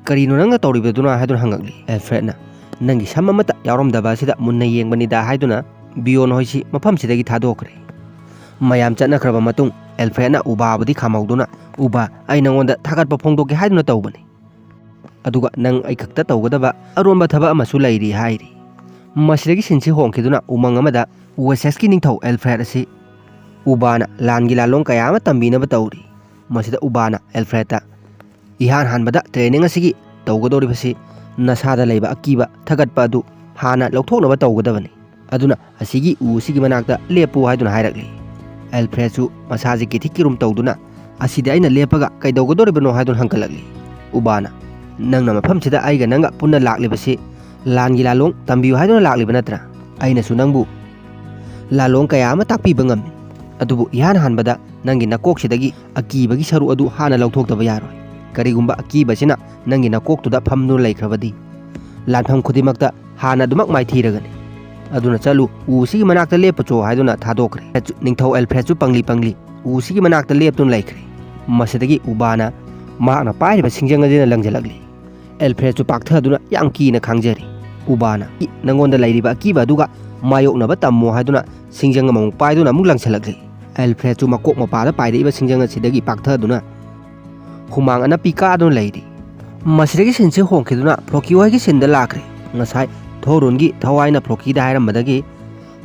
"ꯀꯔꯤꯅꯣ ꯅꯪꯅ ꯇꯧꯔꯤꯕꯗꯨꯅ?" ꯍꯥꯏꯗꯨꯅ ꯍꯪꯉꯛꯂꯤ꯫ ꯑꯦꯜꯐ꯭ꯔꯦꯗꯅ, "ꯅꯪꯒꯤ ꯁꯝ ꯑꯃꯠꯇ ꯌꯥꯎꯔꯝꯗꯕ ꯑꯁꯤꯗ ꯃꯨꯟꯅ ꯌꯦꯡꯕꯅꯤꯗ" ꯍꯥꯏꯗꯨꯅ ꯕꯤꯌꯣꯟ ꯍꯣꯏꯁꯤ ꯃꯐꯝꯁꯤꯗꯒꯤ ꯊꯥꯗꯣꯛꯈ꯭ꯔꯦ꯫ ꯃꯌꯥꯝ ꯆꯠꯅꯈ꯭ꯔꯕ ꯃꯇꯨꯡ ꯑꯦꯜꯐ꯭ꯔꯦꯗꯅ ꯎꯕꯥꯕꯨꯗꯤ ꯈꯥꯝꯍꯧꯗꯨꯅ, "ꯎꯕꯥ, ꯑꯩ ꯅꯉꯣꯟꯗ ꯊꯥꯒꯠꯄ ꯐꯣꯡꯗꯣꯛꯀꯦ ꯍꯥꯏꯗꯨꯅ ꯇꯧꯕꯅꯤ꯫ ꯑꯗꯨꯒ ꯅꯪ ꯑꯩ ꯈꯛꯇ ꯇꯧꯒꯗꯕ ꯑꯔꯣꯟꯕ ꯊꯕꯛ ꯑꯃꯁꯨ ꯂꯩꯔꯤ" ꯍꯥꯏꯔꯤ꯫ ꯃꯁꯤꯗꯒꯤ ꯁꯤꯟꯁꯤ ꯍꯣꯡꯈꯤꯗꯨꯅ ꯎꯃꯪ ꯑꯃꯗ ꯋꯦꯁꯦꯁꯀꯤ ꯅꯤꯡꯊꯧ ꯑꯦꯜꯐ꯭ꯔꯦꯗ ꯑꯁꯤ ꯎꯕꯥꯅ ꯂꯥꯟꯒꯤ ꯂꯥꯂꯣꯡ ꯀꯌꯥ ꯑꯃ ꯇꯝꯕꯤꯅꯕ ꯇꯧꯔꯤ꯫ ꯃꯁꯤꯗ ꯎꯕꯥꯅ ꯑꯦꯜꯐ꯭ꯔꯦꯗꯇ, "ꯏꯍꯥꯟ ꯍꯥꯟꯕꯗ ꯇ꯭ꯔꯦꯅꯤꯡ ꯑꯁꯤꯒꯤ ꯇꯧꯒꯗꯧꯔꯤꯕꯁꯤ ꯅꯁꯥꯗ ꯂꯩꯕ ꯑꯀꯤꯕ ꯊꯥꯒꯠꯄ ꯑꯗꯨ ꯍꯥꯟꯅ ꯂꯧꯊꯣꯛꯅꯕ ꯇꯧꯒꯗꯕꯅꯤ꯫ ꯑꯗꯨꯅ ꯑꯁꯤꯒꯤ ꯎ ꯑꯁꯤꯒꯤ ꯃꯅꯥꯛꯇ ꯂꯦꯞꯄꯨ" ꯍꯥꯏꯗꯨꯅ ꯍꯥꯏꯔꯛꯂꯤ꯫ ꯑꯦꯜꯐ꯭ꯔꯦꯗꯁꯨ ꯃꯁꯥꯁꯤ ꯀꯤꯊꯤꯛ ꯀꯤꯔꯨꯝ ꯇꯧꯗꯨꯅ, "ꯑꯁꯤꯗ ꯑꯩꯅ ꯂꯦꯞꯄꯒ ꯀꯩꯗꯧꯒꯗꯧꯔꯤꯕꯅꯣ?" ꯍꯥꯏꯗꯨꯅ ꯍꯪꯒꯠꯂꯛꯂꯤ꯫ ꯎꯕꯥꯅ, "ꯅꯪꯅ ꯃꯐꯝꯁꯤꯗ ꯑꯩꯒ ꯅꯪꯒ ꯄꯨꯟꯅ ꯂꯥꯛꯂꯤꯕꯁꯤ ꯂꯥꯟꯒꯤ ꯂꯥꯂꯣꯡ ꯇꯝꯕꯤꯌꯨ ꯍꯥꯏꯗꯨꯅ ꯂꯥꯛꯂꯤꯕ ꯅꯠꯇ꯭ꯔꯥ? ꯑꯩꯅꯁꯨ ꯅꯪꯕꯨ ꯂꯥꯂꯣꯡ ꯀꯌꯥ ꯑꯃ ꯇꯥꯛꯄꯤꯕ ꯉꯝꯃꯤ꯫ ꯑꯗꯨꯕꯨ ꯏꯍꯥꯟ ꯍꯥꯟꯕꯗ ꯅꯪꯒꯤ ꯅꯀꯣꯛꯁꯤꯗꯒꯤ ꯑꯀꯤꯕꯒꯤ ꯁꯔꯨꯛ ꯑꯗꯨ ꯍꯥꯟꯅ ꯂꯧꯊꯣꯛꯇꯕ ꯌꯥꯔꯣꯏ꯫ ꯀꯔꯤꯒꯨꯝꯕ ꯑꯀꯤꯕꯁꯤꯅ ꯅꯪꯒꯤ ꯅꯀꯣꯛꯇꯨꯗ ꯐꯝꯗꯨꯅ ꯂꯩꯈ꯭ꯔꯕꯗꯤ, ꯂꯥꯟꯐꯝ ꯈꯨꯗꯤꯡꯃꯛꯇ ꯍꯥꯟꯅ ꯑꯗꯨꯃꯛ ꯃꯥꯏꯊꯤꯔꯒꯅꯤ꯫ ꯑꯗꯨꯅ ꯆꯠꯂꯨ, ꯎ ꯑꯁꯤꯒꯤ ꯃꯅꯥꯛꯇ ꯂꯦꯞꯄꯨ ꯆꯣ" ꯍꯥꯏꯗꯨꯅ ꯊꯥꯗꯣꯛꯈ꯭ꯔꯦ꯫ ꯅꯤꯡꯊꯧ ꯑꯦꯜꯐ꯭ꯔꯦꯗꯁꯨ ꯄꯪꯂꯤ ꯄꯪꯂꯤ ꯎ ꯑꯁꯤꯒꯤ ꯃꯅꯥꯛꯇ ꯂꯦꯞꯇꯨꯅ ꯂꯩꯈ꯭ꯔꯦ꯫ ꯃꯁꯤꯗꯒꯤ ꯎꯕꯥꯅ ꯃꯍꯥꯛꯅ ꯄꯥꯏꯔꯤꯕ ꯁꯤꯡꯖꯪ ꯑꯁꯤꯅ ꯂꯪꯁꯤꯜꯂꯛꯂꯤ꯫ ꯑꯦꯜꯐ꯭ꯔꯦꯗꯁꯨ ꯄꯥꯛꯊꯗꯨꯅ ꯌꯥꯝ ꯀꯤꯅ ꯈꯥꯡꯖꯔꯤ꯫ ꯎꯕꯥꯅ, "ꯏ, ꯅꯪꯉꯣꯟꯗ ꯂꯩꯔꯤꯕ ꯑꯀꯤꯕ ꯑꯗꯨꯒ ꯃꯥꯌꯣꯛꯅꯕ ꯇꯝꯃꯣ" ꯍꯥꯏꯗꯨꯅ ꯁꯤꯡꯖꯪ ꯑꯃꯃꯨꯛ ꯄꯥꯏꯗꯨꯅ ꯑꯃꯨꯛ ꯂꯪꯁꯤꯜꯂꯛꯂꯤ꯫ ꯑꯦꯜꯐ꯭ꯔꯦꯗꯁꯨ ꯃꯀꯣꯛ ꯃꯄꯥꯗ ꯄꯥꯏꯔꯛꯏꯕ ꯁꯤꯡꯖꯪ ꯑꯁꯤꯗꯒꯤ ꯄꯥꯛꯊꯗꯨꯅ ꯍꯨꯃꯥꯡ ꯑꯅꯞꯄꯤ ꯀꯥꯗꯨꯅ ꯂꯩꯔꯤ꯫ ꯃꯁꯤꯗꯒꯤ ꯁꯤꯟꯁꯤ ꯍꯣꯡꯈꯤꯗꯨꯅ ꯐ꯭ꯂꯣꯀꯤ ꯍꯣꯏꯒꯤ ꯁꯤꯟꯗ ꯂꯥꯛꯈ꯭ꯔꯦ꯫ ꯉꯁꯥꯏ ꯊꯣꯔꯨꯟꯒꯤ ꯊꯋꯥꯏꯅ ꯐ꯭ꯂꯣꯀꯤꯗ ꯍꯥꯏꯔꯝꯕꯗꯒꯤ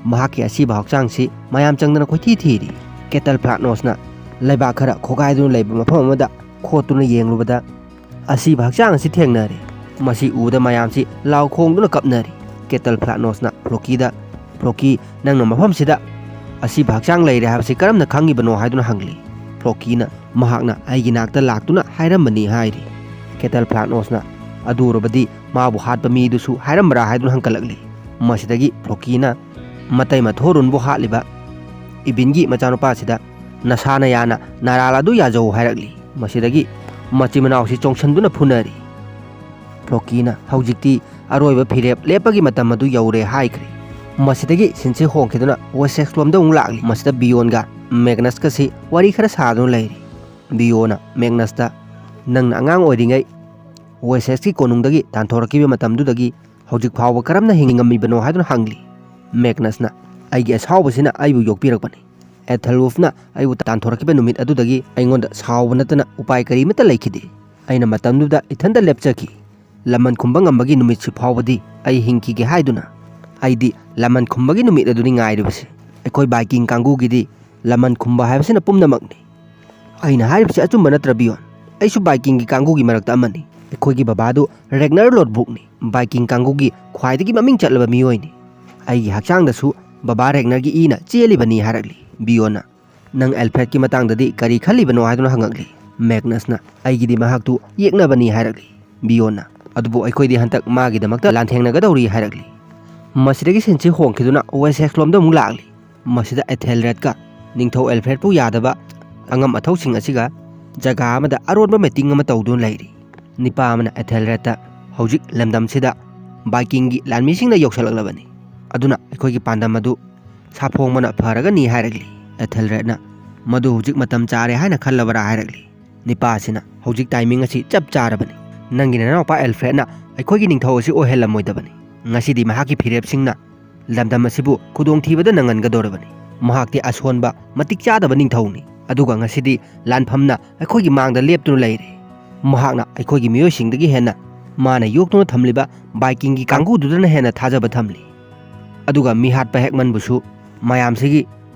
ꯃꯍꯥꯛꯀꯤ ꯑꯁꯤꯕ ꯍꯛꯆꯥꯡꯁꯤ ꯃꯌꯥꯝ ꯆꯪꯗꯅ ꯀꯣꯏꯊꯤ ꯊꯤꯔꯤ꯫ ꯀꯦꯇꯜ ꯐ꯭ꯂꯥꯠꯅꯣꯁꯅ ꯂꯩꯕꯥꯛ ꯈꯔ ꯈꯣꯒꯥꯏꯗꯨꯅ ꯂꯩꯕ ꯃꯐꯝ ꯑꯃꯗ ꯈꯣꯠꯇꯨꯅ ꯌꯦꯡꯂꯨꯕꯗ ꯑꯁꯤꯕ ꯍꯛꯆꯥꯡ ꯑꯁꯤ ꯊꯦꯡꯅꯔꯦ꯫ ꯃꯁꯤ ꯎꯕꯗ ꯃꯌꯥꯝꯁꯤ ꯂꯥꯎ ꯈꯣꯡꯗꯨꯅ ꯀꯞꯅꯔꯤ꯫ ꯀꯦꯇꯜ ꯐ꯭ꯂꯥꯠꯅꯣꯁꯅ ꯐ꯭ꯂꯣꯀꯤꯗ, "ꯐ꯭ꯂꯣꯀꯤ, ꯅꯪꯅ ꯃꯐꯝꯁꯤꯗ ꯑꯁꯤꯕ ꯍꯛꯆꯥꯡ ꯂꯩꯔꯦ ꯍꯥꯏꯕꯁꯤ ꯀꯔꯝꯅ ꯈꯪꯉꯤꯕꯅꯣ?" ꯍꯥꯏꯗꯨꯅ ꯍꯪꯂꯤ꯫ ꯐ꯭ꯂꯣꯀꯤꯅ, "ꯃꯍꯥꯛꯅ ꯑꯩꯒꯤ ꯅꯥꯛꯇ ꯂꯥꯛꯇꯨꯅ ꯍꯥꯏꯔꯝꯕꯅꯤ" ꯍꯥꯏꯔꯤ꯫ ꯀꯦꯇꯜ ꯐ꯭ꯂꯥꯠꯅꯣꯁꯅ, "ꯑꯗꯨ ꯑꯣꯏꯔꯕꯗꯤ ꯃꯥꯕꯨ ꯍꯥꯠꯄ ꯃꯤꯗꯨꯁꯨ ꯍꯥꯏꯔꯝꯕ꯭ꯔꯥ?" ꯍꯥꯏꯗꯨꯅ ꯍꯪꯀꯠꯂꯛꯂꯤ꯫ ꯃꯁꯤꯗꯒꯤ ꯐ꯭ꯂꯣꯀꯤꯅ ꯃꯇꯩ ꯃꯊꯣꯔꯨꯟꯕꯨ ꯍꯥꯠꯂꯤꯕ ꯏꯕꯤꯟꯒꯤ ꯃꯆꯥꯅꯨꯄꯥꯁꯤꯗ, "ꯅꯁꯥꯅ ꯌꯥꯅ ꯅꯔꯥꯜ ꯑꯗꯨ ꯌꯥꯖꯧ" ꯍꯥꯏꯔꯛꯂꯤ꯫ ꯃꯁꯤꯗꯒꯤ ꯃꯆꯤꯟ ꯃꯅꯥꯎꯁꯤ ꯆꯣꯡꯁꯤꯟꯗꯨꯅ ꯐꯨꯅꯔꯤ꯫ ꯐ꯭ꯂꯣꯀꯤꯅ, "ꯍꯧꯖꯤꯛꯇꯤ ꯑꯔꯣꯏꯕ ꯐꯤꯔꯦꯞ ꯂꯦꯞꯄꯒꯤ ꯃꯇꯝ ꯑꯗꯨ ꯌꯧꯔꯦ" ꯍꯥꯏꯈ꯭ꯔꯦ꯫ ꯃꯁꯤꯗꯒꯤ ꯁꯤꯟꯁꯤ ꯍꯣꯡꯈꯤꯗꯨꯅ ꯋꯦꯁꯦꯛꯁ ꯂꯣꯝꯗ ꯑꯃꯨꯛ ꯂꯥꯛꯂꯤ꯫ ꯃꯁꯤꯗ ꯕꯤꯌꯣꯟꯒ ꯃꯦꯒꯅꯁꯀꯁꯤ ꯋꯥꯔꯤ ꯈꯔ ꯁꯥꯗꯨꯅ ꯂꯩꯔꯤ꯫ ꯕꯤꯌꯣꯅ ꯃꯦꯒꯅꯁꯇ, "ꯅꯪꯅ ꯑꯉꯥꯡ ꯑꯣꯏꯔꯤꯉꯩ ꯋꯦꯁꯦꯛꯁꯀꯤ ꯀꯣꯅꯨꯡꯗꯒꯤ ꯇꯥꯟꯊꯣꯔꯛꯈꯤꯕ ꯃꯇꯝꯗꯨꯗꯒꯤ ꯍꯧꯖꯤꯛ ꯐꯥꯎꯕ ꯀꯔꯝꯅ ꯍꯤꯡꯉꯝꯃꯤꯕꯅꯣ?" ꯍꯥꯏꯗꯨꯅ ꯍꯪꯂꯤ꯫ ꯃꯦꯒꯅꯁꯅ, "ꯑꯩꯒꯤ ꯑꯁꯥꯎꯕꯁꯤꯅ ꯑꯩꯕꯨ ꯌꯣꯛꯄꯤꯔꯛꯄꯅꯤ꯫ ꯑꯦꯊꯦꯜꯋꯨꯐꯅ ꯑꯩꯕꯨ ꯇꯥꯟꯊꯣꯔꯛꯈꯤꯕ ꯅꯨꯃꯤꯠ ꯑꯗꯨꯗꯒꯤ ꯑꯩꯉꯣꯟꯗ ꯁꯥꯎꯕ ꯅꯠꯇꯅ ꯎꯄꯥꯏ ꯀꯔꯤꯃꯠꯇ ꯂꯩꯈꯤꯗꯦ꯫ ꯑꯩꯅ ꯃꯇꯝꯗꯨꯗ ꯏꯊꯟꯇ ꯂꯦꯞꯆꯈꯤ꯫ ꯂꯃꯟ ꯈꯨꯝꯕ ꯉꯝꯕꯒꯤ ꯅꯨꯃꯤꯠꯁꯤ ꯐꯥꯎꯕꯗꯤ ꯑꯩ ꯍꯤꯡꯈꯤꯒꯦ ꯍꯥꯏꯗꯨꯅ꯫ ꯑꯩꯗꯤ ꯂꯃꯟ ꯈꯨꯝꯕꯒꯤ ꯅꯨꯃꯤꯠ ꯑꯗꯨꯅꯤ ꯉꯥꯏꯔꯤꯕꯁꯤ꯫ ꯑꯩꯈꯣꯏ ꯕꯥꯏꯀꯤꯡ ꯀꯥꯡꯕꯨꯒꯤꯗꯤ ꯂꯃꯟ ꯈꯨꯝꯕ ꯍꯥꯏꯕꯁꯤꯅ ꯄꯨꯝꯅꯃꯛꯅꯤ꯫ ꯑꯩꯅ ꯍꯥꯏꯔꯤꯕꯁꯤ ꯑꯆꯨꯝꯕ ꯅꯠꯇ꯭ꯔ, ꯕꯤꯌꯣꯟ? ꯑꯩꯁꯨ ꯕꯥꯏꯀꯤꯡꯒꯤ ꯀꯥꯡꯕꯨꯒꯤ ꯃꯔꯛꯇ ꯑꯃꯅꯤ꯫ ꯑꯩꯈꯣꯏꯒꯤ ꯕꯕꯥꯗꯨ ꯔꯦꯒꯅꯔ ꯂꯣꯠꯕ꯭ꯔꯨꯛꯅꯤ, ꯕꯥꯏꯀꯤꯡ ꯀꯥꯡꯕꯨꯒꯤ ꯈ꯭ꯋꯥꯏꯗꯒꯤ ꯃꯃꯤꯡ ꯆꯠꯂꯕ ꯃꯤꯑꯣꯏꯅꯤ꯫ ꯑꯩꯒꯤ ꯍꯛꯆꯥꯡꯗꯁꯨ ꯕꯕꯥ ꯔꯦꯒꯅꯔꯒꯤ ꯏꯅ ꯆꯦꯜꯂꯤꯕꯅꯤ" ꯍꯥꯏꯔꯛꯂꯤ꯫ ꯕꯤꯌꯣꯟꯅ, "ꯅꯪ ꯑꯦꯜꯐ꯭ꯔꯦꯗꯀꯤ ꯃꯇꯥꯡꯗꯗꯤ ꯀꯔꯤ ꯈꯜꯂꯤꯕꯅꯣ?" ꯍꯥꯏꯗꯨꯅ ꯍꯪꯉꯛꯂꯤ꯫ ꯃꯦꯒꯅꯁꯅ, "ꯑꯩꯒꯤꯗꯤ ꯃꯍꯥꯛꯇꯨ ꯌꯦꯛꯅꯕꯅꯤ" ꯍꯥꯏꯔꯛꯂꯤ꯫ ꯕꯤꯌꯣꯟꯅ, "ꯑꯗꯨꯕꯨ ꯑꯩꯈꯣꯏꯗꯤ ꯍꯟꯗꯛ ꯃꯥꯒꯤꯗꯃꯛꯇ ꯂꯥꯟꯊꯦꯡꯅꯒꯗꯧꯔꯤ" ꯍꯥꯏꯔꯛꯂꯤ꯫ ꯃꯁꯤꯗꯒꯤ ꯁꯤꯟꯁꯤ ꯍꯣꯡꯈꯤꯗꯨꯅ ꯋꯦꯁꯦꯛꯁ ꯂꯣꯝꯗ ꯑꯃꯨꯛ ꯂꯥꯛꯂꯤ꯫ ꯃꯁꯤꯗ ꯑꯦꯊꯦꯜꯔꯦꯗꯀ ꯅꯤꯡꯊꯧ ꯑꯦꯜꯐ꯭ꯔꯦꯗꯄꯨ ꯌꯥꯗꯕ ꯑꯉꯝ ꯑꯊꯧꯁꯤꯡ ꯑꯁꯤꯒ ꯖꯒꯥ ꯑꯃꯗ ꯑꯔꯣꯟꯕ ꯃꯤꯇꯤꯡ ꯑꯃ ꯇꯧꯗꯨꯅ ꯂꯩꯔꯤ꯫ ꯅꯤꯄꯥ ꯑꯃꯅ ꯑꯦꯊꯦꯜꯔꯦꯗꯇ, "ꯍꯧꯖꯤꯛ ꯂꯝꯗꯝꯁꯤꯗ ꯕꯥꯏꯀꯤꯡꯒꯤ ꯂꯥꯟꯃꯤꯁꯤꯡꯅ ꯌꯧꯁꯤꯜꯂꯛꯂꯕꯅꯤ, ꯑꯗꯨꯅ ꯑꯩꯈꯣꯏꯒꯤ ꯄꯥꯟꯗꯝ ꯑꯗꯨ ꯁꯥꯐꯣꯡꯕꯅ ꯐꯔꯒꯅꯤ" ꯍꯥꯏꯔꯛꯂꯤ꯫ ꯑꯦꯊꯦꯜꯔꯦꯗꯅ, "ꯃꯗꯨ ꯍꯧꯖꯤꯛ ꯃꯇꯝ ꯆꯥꯔꯦ ꯍꯥꯏꯅ ꯈꯜꯂꯕꯔꯥ?" ꯍꯥꯏꯔꯛꯂꯤ꯫ ꯅꯤꯄꯥꯁꯤꯅ, "ꯍꯧꯖꯤꯛ ꯇꯥꯏꯃꯤꯡ ꯑꯁꯤ ꯆꯞ ꯆꯥꯔꯕꯅꯤ꯫ "ꯅꯪꯒꯤ ꯅꯅꯥꯎꯄꯥ ꯑꯦꯜꯐ꯭ꯔꯦꯗꯅ ꯑꯩꯈꯣꯏꯒꯤ ꯅꯤꯡꯊꯧ ꯑꯁꯤ ꯑꯣꯏꯍꯜꯂꯝꯃꯣꯏꯗꯕꯅꯤ꯫ ꯉꯁꯤꯗꯤ ꯃꯍꯥꯛꯀꯤ ꯐꯤꯔꯦꯞꯁꯤꯡꯅ ꯂꯝꯗꯝ ꯑꯁꯤꯕꯨ ꯈꯨꯗꯣꯡꯊꯤꯕꯗ ꯅꯪꯍꯟꯒꯗꯧꯔꯕꯅꯤ꯫ ꯃꯍꯥꯛꯇꯤ ꯑꯁꯣꯟꯕ, ꯃꯇꯤꯛ ꯆꯥꯗꯕ ꯅꯤꯡꯊꯧꯅꯤ꯫ ꯑꯗꯨꯒ ꯉꯁꯤꯗꯤ ꯂꯥꯟꯐꯝꯅ ꯑꯩꯈꯣꯏꯒꯤ ꯃꯥꯡꯗ ꯂꯦꯞꯇꯨꯅ ꯂꯩꯔꯦ꯫ ꯃꯍꯥꯛꯅ ꯑꯩꯈꯣꯏꯒꯤ ꯃꯤꯑꯣꯏꯁꯤꯡꯗꯒꯤ ꯍꯦꯟꯅ ꯃꯥꯅ ꯌꯣꯛꯇꯨꯅ ꯊꯝꯂꯤꯕ ꯚꯥꯏꯀꯤꯡꯒꯤ ꯀꯥꯡꯕꯨꯗꯨꯗꯅ ꯍꯦꯟꯅ ꯊꯥꯖꯕ ꯊꯝꯂꯤ꯫ ꯑꯗꯨꯒ ꯃꯤꯍꯥꯠꯄ ꯍꯦꯛꯃꯟꯕꯨꯁꯨ ꯃꯌꯥꯝꯁꯤꯒꯤ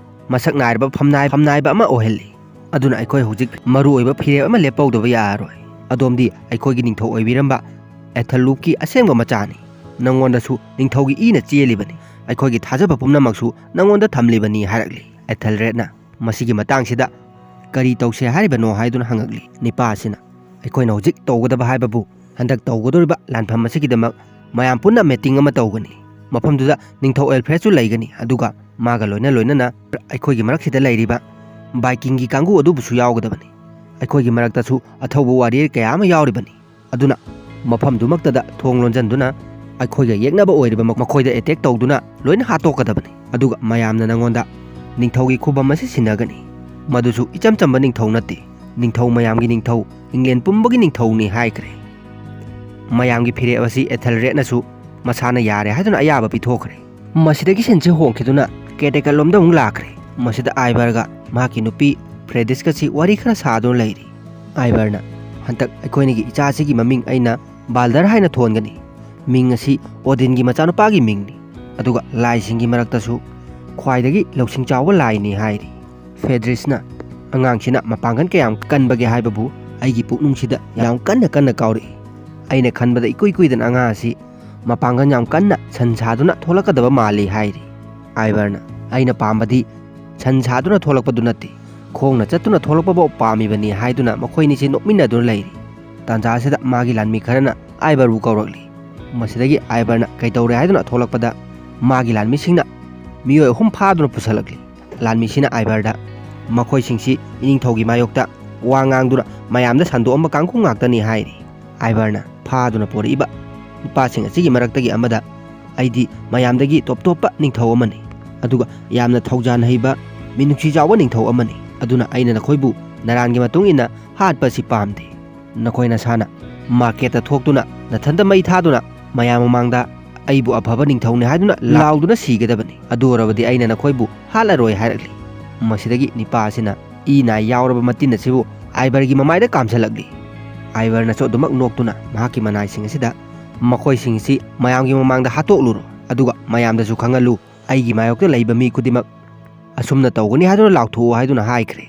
ꯃꯁꯛ ꯅꯥꯏꯔꯕ ꯐꯝꯅꯥꯏ-, ꯐꯝꯅꯥꯏꯕ ꯑꯃ ꯑꯣꯏꯍꯜꯂꯤ꯫ ꯑꯗꯨꯅ ꯑꯩꯈꯣꯏ ꯍꯧꯖꯤꯛ ꯃꯔꯨꯑꯣꯏꯕ ꯐꯤꯔꯦꯞ ꯑꯃ ꯂꯦꯞꯍꯧꯗꯕ ꯌꯥꯔꯔꯣꯏ꯫ ꯑꯗꯣꯝꯗꯤ ꯑꯩꯈꯣꯏꯒꯤ ꯅꯤꯡꯊꯧ ꯑꯣꯏꯕꯤꯔꯝꯕ ꯑꯦꯊꯜꯂꯨꯞꯀꯤ ꯑꯁꯦꯡꯕ ꯃꯆꯥꯅꯤ꯫ ꯅꯉꯣꯟꯗꯁꯨ ꯅꯤꯡꯊꯧꯒꯤ ꯏꯅ ꯆꯦꯜꯂꯤꯕꯅꯤ꯫ ꯑꯩꯈꯣꯏꯒꯤ ꯊꯥꯖꯕ ꯄꯨꯝꯅꯃꯛꯁꯨ ꯅꯉꯣꯟꯗ ꯊꯝꯂꯤꯕꯅꯤ" ꯍꯥꯏꯔꯛꯂꯤ꯫ ꯑꯦꯊꯦꯜꯔꯦꯗꯅ ꯃꯁꯤꯒꯤ ꯃꯇꯥꯡꯁꯤꯗ "ꯀꯔꯤ ꯇꯧꯁꯦ ꯍꯥꯏꯔꯤꯕꯅꯣ?" ꯍꯥꯏꯗꯨꯅ ꯍꯪꯉꯛꯂꯤ꯫ ꯅꯤꯄꯥ ꯑꯁꯤꯅ, "ꯑꯩꯈꯣꯏꯅ ꯍꯧꯖꯤꯛ ꯇꯧꯒꯗꯕ ꯍꯥꯏꯕꯕꯨ ꯍꯟꯗꯛ ꯇꯧꯒꯗꯧꯔꯤꯕ ꯂꯥꯟꯐꯝ ꯑꯁꯤꯒꯤꯗꯃꯛ ꯃꯌꯥꯝ ꯄꯨꯟꯅ ꯃꯤꯇꯤꯡ ꯑꯃ ꯇꯧꯒꯅꯤ꯫ ꯃꯐꯝꯗꯨꯗ ꯅꯤꯡꯊꯧ ꯑꯦꯜꯐ꯭ꯔꯦꯗꯁꯨ ꯂꯩꯒꯅꯤ, ꯑꯗꯨꯒ ꯃꯥꯒ ꯂꯣꯏꯅ ꯂꯣꯏꯅꯅ ꯑꯩꯈꯣꯏꯒꯤ ꯃꯔꯛꯁꯤꯗ ꯂꯩꯔꯤꯕ ꯚꯥꯏꯀꯤꯡꯒꯤ ꯀꯥꯡꯕꯨ ꯑꯗꯨꯕꯨꯁꯨ ꯌꯥꯎꯒꯗꯕꯅꯤ꯫ ꯑꯩꯈꯣꯏꯒꯤ ꯃꯔꯛꯇꯁꯨ ꯑꯊꯧꯕ ꯋꯥꯔꯤꯌꯔ ꯀꯌꯥ ꯑꯃ ꯌꯥꯎꯔꯤꯕꯅꯤ꯫ ꯑꯗꯨꯅ ꯃꯐꯝꯗꯨꯃꯛꯇꯗ ꯊꯣꯡ ꯂꯣꯟꯖꯟꯗꯨꯅ ꯑꯩꯈꯣꯏꯒ ꯌꯦꯛꯅꯕ ꯑꯣꯏꯔꯤꯕ ꯃꯈꯣꯏꯗ ꯑꯦꯇꯦꯛ ꯇꯧꯗꯨꯅ ꯂꯣꯏꯅ ꯍꯥꯠꯇꯣꯛꯀꯗꯕꯅꯤ꯫ ꯑꯗꯨꯒ ꯃꯌꯥꯝꯅ ꯅꯉꯣꯟꯗ ꯅꯤꯡꯊꯧꯒꯤ ꯈꯨꯕꯝ ꯑꯁꯤ ꯁꯤꯟꯅꯒꯅꯤ꯫ ꯃꯗꯨꯁꯨ ꯏꯆꯝ ꯆꯝꯕ ꯅꯤꯡꯊꯧ ꯅꯠꯇꯦ, ꯅꯤꯡꯊꯧ ꯃꯌꯥꯝꯒꯤ ꯅꯤꯡꯊꯧ, ꯏꯪꯂꯦꯟ ꯄꯨꯝꯕꯒꯤ ꯅꯤꯡꯊꯧꯅꯤ" ꯍꯥꯏꯈ꯭ꯔꯦ꯫ ꯃꯌꯥꯝꯒꯤ ꯐꯤꯔꯦꯞ ꯑꯁꯤ ꯑꯦꯊꯦꯜꯔꯦꯗꯅꯁꯨ ꯃꯁꯥꯅ ꯌꯥꯔꯦ ꯍꯥꯏꯗꯨꯅ ꯑꯌꯥꯕ ꯄꯤꯊꯣꯛꯈ꯭ꯔꯦ꯫ ꯃꯁꯤꯗꯒꯤ ꯁꯤꯟꯁꯦ ꯍꯣꯡꯈꯤꯗꯨꯅ ꯀꯦꯇꯦꯀꯜꯂꯣꯝꯗ ꯑꯃꯨꯛ ꯂꯥꯛꯈ꯭ꯔꯦ꯫ ꯃꯁꯤꯗ ꯑꯥꯏꯕꯔꯒ ꯃꯍꯥꯛꯀꯤ ꯅꯨꯄꯤ ꯐ꯭ꯔꯦꯗꯤꯁꯀꯁꯤ ꯋꯥꯔꯤ ꯈꯔ ꯁꯥꯗꯨꯅ ꯂꯩꯔꯤ꯫ ꯑꯥꯏꯕꯔꯅ, "ꯍꯟꯗꯛ ꯑꯩꯈꯣꯏꯅꯤꯒꯤ ꯏꯆꯥ ꯑꯁꯤꯒꯤ ꯃꯃꯤꯡ ꯑꯩꯅ ꯕꯥꯜꯗꯔ ꯍꯥꯏꯅ ꯊꯣꯟꯒꯅꯤ꯫ ꯃꯤꯡ ꯑꯁꯤ ꯑꯣꯗꯤꯟꯒꯤ ꯃꯆꯥꯅꯨꯄꯥꯒꯤ ꯃꯤꯡꯅꯤ, ꯑꯗꯨꯒ ꯂꯥꯏꯁꯤꯡꯒꯤ ꯃꯔꯛꯇꯁꯨ ꯈ꯭ꯋꯥꯏꯗꯒꯤ ꯂꯧꯁꯤꯡ ꯆꯥꯎꯕ ꯂꯥꯏꯅꯤ" ꯍꯥꯏꯔꯤ꯫ ꯐꯦꯗ꯭ꯔꯤꯁꯅ, "ꯑꯉꯥꯡꯁꯤꯅ ꯃꯄꯥꯡꯒꯜ ꯀꯌꯥꯝ ꯀꯟꯕꯒꯦ ꯍꯥꯏꯕꯕꯨ ꯑꯩꯒꯤ ꯄꯨꯛꯅꯤꯡꯁꯤꯗ ꯌꯥꯝ ꯀꯟꯅ ꯀꯟꯅ ꯀꯥꯎꯔꯛꯏ꯫ ꯑꯩꯅ ꯈꯟꯕꯗ ꯏꯀꯨꯏ ꯀꯨꯏꯗꯅ ꯑꯉꯥꯡ ꯑꯁꯤ ꯃꯄꯥꯡꯒꯜ ꯌꯥꯝ ꯀꯟꯅ ꯁꯟ ꯁꯥꯗꯨꯅ ꯊꯣꯛꯂꯛꯀꯗꯕ ꯃꯥꯜꯂꯤ" ꯍꯥꯏꯔꯤ꯫ ꯑꯥꯏꯕꯔꯅ, "ꯑꯩꯅ ꯄꯥꯝꯕꯗꯤ ꯁꯟ ꯁꯥꯗꯨꯅ ꯊꯣꯛꯂꯛꯄꯗꯨ ꯅꯠꯇꯦ, ꯈꯣꯡꯅ ꯆꯠꯇꯨꯅ ꯊꯣꯛꯂꯛꯄꯐꯥꯎ ꯄꯥꯝꯃꯤꯕꯅꯤ" ꯍꯥꯏꯗꯨꯅ ꯃꯈꯣꯏꯅꯤꯁꯤ ꯅꯣꯛꯃꯤꯟꯅꯗꯨꯅ ꯂꯩꯔꯤ꯫ ꯇꯥꯟꯖꯥ ꯑꯁꯤꯗ ꯃꯥꯒꯤ ꯂꯥꯟꯃꯤ ꯈꯔꯅ ꯑꯥꯏꯕꯔꯕꯨ ꯀꯧꯔꯛꯂꯤ꯫ ꯃꯁꯤꯗꯒꯤ ꯑꯥꯏꯕꯔꯅ ꯀꯩꯗꯧꯔꯦ ꯍꯥꯏꯗꯨꯅ ꯊꯣꯛꯂꯛꯄꯗ ꯃꯥꯒꯤ ꯂꯥꯟꯃꯤꯁꯤꯡꯅ ꯃꯤꯑꯣꯏ ꯑꯍꯨꯝ ꯐꯥꯗꯨꯅ ꯄꯨꯁꯜꯂꯛꯂꯤ꯫ ꯂꯥꯟꯃꯤꯁꯤꯅ ꯑꯥꯏꯕꯔꯗ, "ꯃꯈꯣꯏꯁꯤꯡꯁꯤ ꯏꯅꯤꯡꯊꯧꯒꯤ ꯃꯥꯌꯣꯛꯇ ꯋꯥ ꯉꯥꯡꯗꯨꯅ ꯃꯌꯥꯝꯗ ꯁꯟꯗꯣꯛꯑꯝꯕ ꯀꯥꯡꯕꯨ ꯉꯥꯛꯇꯅꯤ" ꯍꯥꯏꯔꯤ꯫ ꯑꯥꯏꯕꯔꯅ, "ꯐꯥꯗꯨꯅ ꯄꯣꯔꯛꯏꯕ ꯅꯨꯄꯥꯁꯤꯡ ꯑꯁꯤꯒꯤ ꯃꯔꯛꯇꯒꯤ ꯑꯃꯗ ꯑꯩꯗꯤ ꯃꯌꯥꯝꯗꯒꯤ ꯇꯣꯞ ꯇꯣꯞꯄ ꯅꯤꯡꯊꯧ ꯑꯃꯅꯤ, ꯑꯗꯨꯒ ꯌꯥꯝꯅ ꯊꯧꯖꯥꯟ ꯍꯩꯕ, ꯃꯤꯅꯨꯡꯁꯤ ꯆꯥꯎꯕ ꯅꯤꯡꯊꯧ ꯑꯃꯅꯤ꯫ ꯑꯗꯨꯅ ꯑꯩꯅ ꯅꯈꯣꯏꯕꯨ ꯅꯔꯥꯟꯒꯤ ꯃꯇꯨꯡ ꯏꯟꯅ ꯍꯥꯠꯄ ꯑꯁꯤ ꯄꯥꯝꯗꯦ꯫ ꯅꯈꯣꯏ ꯅꯁꯥꯅ ꯃꯥꯔꯀꯦꯠꯇ ꯊꯣꯛꯇꯨꯅ ꯅꯊꯟꯇ ꯃꯩ ꯊꯥꯗꯨꯅ ꯃꯌꯥꯝ ꯃꯃꯥꯡꯗ ꯑꯩꯕꯨ ꯑꯐꯕ ꯅꯤꯡꯊꯧꯅꯤ ꯍꯥꯏꯗꯨꯅ ꯂꯥꯎꯗꯨꯅ ꯁꯤꯒꯗꯕꯅꯤ꯫ ꯑꯗꯨ ꯑꯣꯏꯔꯕꯗꯤ ꯑꯩꯅ ꯅꯈꯣꯏꯕꯨ ꯍꯥꯠꯂꯔꯣꯏ ꯍꯥꯏꯔꯛꯂꯤ꯫ ꯃꯁꯤꯗꯒꯤ ꯅꯤꯄꯥ ꯑꯁꯤꯅ ꯏ ꯅꯥꯏ ꯌꯥꯎꯔꯕ ꯃꯇꯤꯟ ꯑꯁꯤꯕꯨ ꯑꯥꯏꯕꯔꯒꯤ ꯃꯃꯥꯏꯗ ꯀꯥꯝꯁꯤꯜꯂꯛꯂꯤ꯫ ꯑꯥꯏꯕꯔꯅꯁꯨ ꯑꯗꯨꯃꯛ ꯅꯣꯛꯇꯨꯅ ꯃꯍꯥꯛꯀꯤ ꯃꯅꯥꯏꯁꯤꯡ ꯑꯁꯤꯗ, "ꯃꯈꯣꯏꯁꯤꯡ ꯑꯁꯤ ꯃꯌꯥꯝꯒꯤ ꯃꯃꯥꯡꯗ ꯍꯥꯠꯇꯣꯛꯂꯨꯔꯣ, ꯑꯗꯨꯒ ꯃꯌꯥꯝꯗꯁꯨ ꯈꯪꯍꯜꯂꯨ, ꯑꯩꯒꯤ ꯃꯥꯌꯣꯛꯇ ꯂꯩꯕ ꯃꯤ ꯈꯨꯗꯤꯡꯃꯛ ꯑꯁꯨꯝꯅ ꯇꯧꯒꯅꯤ ꯍꯥꯏꯗꯨꯅ ꯂꯥꯎꯊꯣꯛꯎ" ꯍꯥꯏꯗꯨꯅ ꯍꯥꯏꯈ꯭ꯔꯦ꯫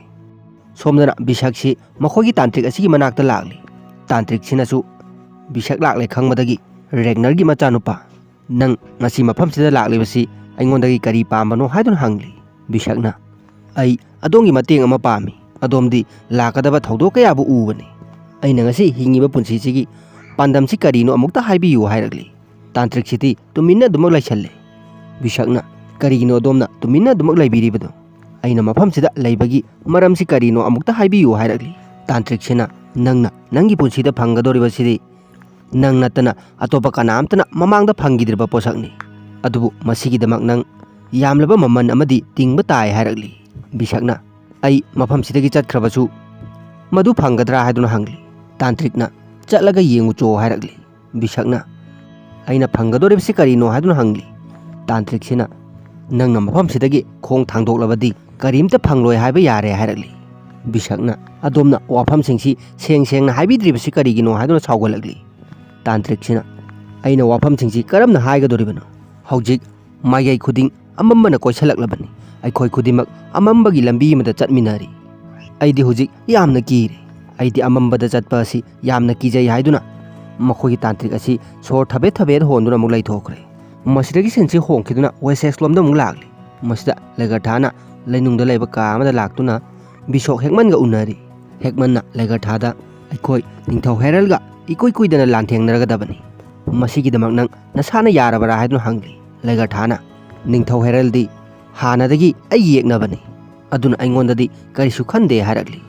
ꯁꯣꯝꯗꯅ ꯕꯤꯁꯛꯁꯤ ꯃꯈꯣꯏꯒꯤ ꯇꯥꯟꯇ꯭ꯔꯤꯛ ꯑꯁꯤꯒꯤ ꯃꯅꯥꯛꯇ ꯂꯥꯛꯂꯤ꯫ ꯇꯥꯟꯇ꯭ꯔꯤꯛꯁꯤꯅꯁꯨ ꯕꯤꯁꯛ ꯂꯥꯛꯂꯦ ꯈꯪꯕꯗꯒꯤ, "ꯔꯦꯒꯅꯔꯒꯤ ꯃꯆꯥꯅꯨꯄꯥ, ꯅꯪ ꯉꯁꯤ ꯃꯐꯝꯁꯤꯗ ꯂꯥꯛꯂꯤꯕꯁꯤ ꯑꯩꯉꯣꯟꯗꯒꯤ ꯀꯔꯤ ꯄꯥꯝꯕꯅꯣ?" ꯍꯥꯏꯗꯨꯅ ꯍꯪꯂꯤ꯫ ꯕꯤꯁꯛꯅ, "ꯑꯩ ꯑꯗꯣꯝꯒꯤ ꯃꯇꯦꯡ ꯑꯃ ꯄꯥꯝꯃꯤ꯫ ꯑꯗꯣꯝꯗꯤ ꯂꯥꯛꯀꯗꯕ ꯊꯧꯗꯣꯛ ꯀꯌꯥꯕꯨ ꯎꯕꯅꯤ꯫ ꯑꯩꯅ ꯉꯁꯤ ꯍꯤꯡꯉꯤꯕ ꯄꯨꯟꯁꯤꯁꯤꯒꯤ ꯄꯥꯟꯗꯝꯁꯤ ꯀꯔꯤꯅꯣ ꯑꯃꯨꯛꯇ ꯍꯥꯏꯕꯤꯌꯨ" ꯍꯥꯏꯔꯛꯂꯤ꯫ ꯇꯥꯟꯇ꯭ꯔꯤꯛꯁꯤꯗꯤ ꯇꯨꯃꯤꯟꯅ ꯑꯗꯨꯃꯛ ꯂꯩꯁꯜꯂꯦ꯫ ꯕꯤꯁꯛꯅ, "ꯀꯔꯤꯒꯤꯅꯣ ꯑꯗꯣꯝꯅ ꯇꯨꯃꯤꯟꯅ ꯑꯗꯨꯃꯛ ꯂꯩꯕꯤꯔꯤꯕꯗꯣ? ꯑꯩꯅ ꯃꯐꯝꯁꯤꯗ ꯂꯩꯕꯒꯤ ꯃꯔꯝꯁꯤ ꯀꯔꯤꯅꯣ ꯑꯃꯨꯛꯇ ꯍꯥꯏꯕꯤꯌꯨ" ꯍꯥꯏꯔꯛꯂꯤ꯫ ꯇꯥꯟꯇ꯭ꯔꯤꯛꯁꯤꯅ, "ꯅꯪꯅ ꯅꯪꯒꯤ ꯄꯨꯟꯁꯤꯗ ꯐꯪꯒꯗꯧꯔꯤꯕꯁꯤꯗꯤ ꯅꯪ ꯅꯠꯇꯅ ꯑꯇꯣꯞꯄ ꯀꯅꯥꯝꯇꯅ ꯃꯃꯥꯡꯗ ꯐꯪꯈꯤꯗ꯭ꯔꯤꯕ ꯄꯣꯠꯁꯛꯅꯤ꯫ ꯑꯗꯨꯕꯨ ꯃꯁꯤꯒꯤꯗꯃꯛ ꯅꯪ ꯌꯥꯝꯂꯕ ꯃꯃꯜ ꯑꯃꯗꯤ ꯇꯤꯡꯕ ꯇꯥꯏ" ꯍꯥꯏꯔꯛꯂꯤ꯫ ꯕꯤꯁꯛꯅ, "ꯑꯩ ꯃꯐꯝꯁꯤꯗꯒꯤ ꯆꯠꯈ꯭ꯔꯕꯁꯨ ꯃꯗꯨ ꯐꯪꯒꯗ꯭ꯔꯥ?" ꯍꯥꯏꯗꯨꯅ ꯍꯪꯂꯤ꯫ ꯇꯥꯟꯇ꯭ꯔꯤꯛꯅ, "ꯆꯠꯂꯒ ꯌꯦꯡꯉꯨꯆꯣ" ꯍꯥꯏꯔꯛꯂꯤ꯫ ꯕꯤꯁꯛꯅ, "ꯑꯩꯅ ꯐꯪꯒꯗꯧꯔꯤꯕꯁꯤ ꯀꯔꯤꯅꯣ?" ꯍꯥꯏꯗꯨꯅ ꯍꯪꯂꯤ꯫ ꯇꯥꯟꯇ꯭ꯔꯤꯛꯁꯤꯅ, "ꯅꯪꯅ ꯃꯐꯝꯁꯤꯗꯒꯤ ꯈꯣꯡ ꯊꯥꯡꯗꯣꯛꯂꯕꯗꯤ ꯀꯔꯤꯝꯇ ꯐꯪꯂꯣꯏ ꯍꯥꯏꯕ ꯌꯥꯔꯦ" ꯍꯥꯏꯔꯛꯂꯤ꯫ ꯕꯤꯁꯛꯅ, "ꯑꯗꯣꯝꯅ ꯋꯥꯐꯝꯁꯤꯡꯁꯤ ꯁꯦꯡ ꯁꯦꯡꯅ ꯍꯥꯏꯕꯤꯗ꯭ꯔꯤꯕꯁꯤ ꯀꯔꯤꯒꯤꯅꯣ?" ꯍꯥꯏꯗꯨꯅ ꯁꯥꯎꯒꯠꯂꯛꯂꯤ꯫ ꯇꯥꯟꯇ꯭ꯔꯤꯛꯁꯤꯅ, "ꯑꯩꯅ ꯋꯥꯐꯝꯁꯤꯡꯁꯤ ꯀꯔꯝꯅ ꯍꯥꯏꯒꯗꯧꯔꯤꯕꯅꯣ? ꯍꯧꯖꯤꯛ ꯃꯥꯏꯀꯩ ꯈꯨꯗꯤꯡ ꯑꯃꯝꯕꯅ ꯀꯣꯏꯁꯜꯂꯛꯂꯕꯅꯤ꯫ ꯑꯩꯈꯣꯏ ꯈꯨꯗꯤꯡꯃꯛ ꯑꯃꯝꯕꯒꯤ ꯂꯝꯕꯤ ꯑꯃꯗ ꯆꯠꯃꯤꯟꯅꯔꯤ꯫ ꯑꯩꯗꯤ ꯍꯧꯖꯤꯛ ꯌꯥꯝꯅ ꯀꯤꯔꯦ꯫ ꯑꯩꯗꯤ ꯑꯃꯝꯕꯗ ꯆꯠꯄ ꯑꯁꯤ ꯌꯥꯝꯅ ꯀꯤꯖꯩ" ꯍꯥꯏꯗꯨꯅ ꯃꯈꯣꯏꯒꯤ ꯇꯥꯟꯇ꯭ꯔꯤꯛ ꯑꯁꯤ ꯁꯣꯔ ꯊꯕꯦꯠ ꯊꯕꯦꯠ ꯍꯣꯟꯗꯨꯅ ꯑꯃꯨꯛ ꯂꯩꯊꯣꯛꯈ꯭ꯔꯦ꯫ ꯃꯁꯤꯗꯒꯤ ꯁꯤꯟꯁꯤ ꯍꯣꯡꯈꯤꯗꯨꯅ ꯋꯦꯁꯦꯁꯂꯣꯝꯗ ꯑꯃꯨꯛ ꯂꯥꯛꯂꯤ꯫ ꯃꯁꯤꯗ ꯂꯦꯒꯔꯊꯥꯅ ꯂꯩꯅꯨꯡꯗ ꯂꯩꯕ ꯀꯥ ꯑꯃꯗ ꯂꯥꯛꯇꯨꯅ ꯕꯤꯁꯣꯛ ꯍꯦꯛꯃꯟꯒ ꯎꯅꯔꯤ꯫ ꯍꯦꯛꯃꯟꯅ ꯂꯦꯒꯔꯊꯥꯗ, "ꯑꯩꯈꯣꯏ ꯅꯤꯡꯊꯧ ꯍꯦꯔꯜꯒ ꯏꯀꯨꯏ ꯀꯨꯏꯗꯅ ꯂꯥꯟꯊꯦꯡꯅꯔꯒꯗꯕꯅꯤ꯫ ꯃꯁꯤꯒꯤꯗꯃꯛ ꯅꯪ ꯅꯁꯥꯅ ꯌꯥꯔꯕꯔꯥ?" ꯍꯥꯏꯗꯨꯅ ꯍꯪꯂꯤ꯫ ꯂꯦꯒꯔꯊꯥꯅ, "ꯅꯤꯡꯊꯧ ꯍꯦꯔꯜꯗꯤ ꯍꯥꯟꯅꯗꯒꯤ ꯑꯩꯒꯤ ꯌꯦꯛꯅꯕꯅꯤ, ꯑꯗꯨꯅ ꯑꯩꯉꯣꯟꯗꯗꯤ ꯀꯔꯤꯁꯨ ꯈꯟꯗꯦ" ꯍꯥꯏꯔꯛꯂꯤ꯫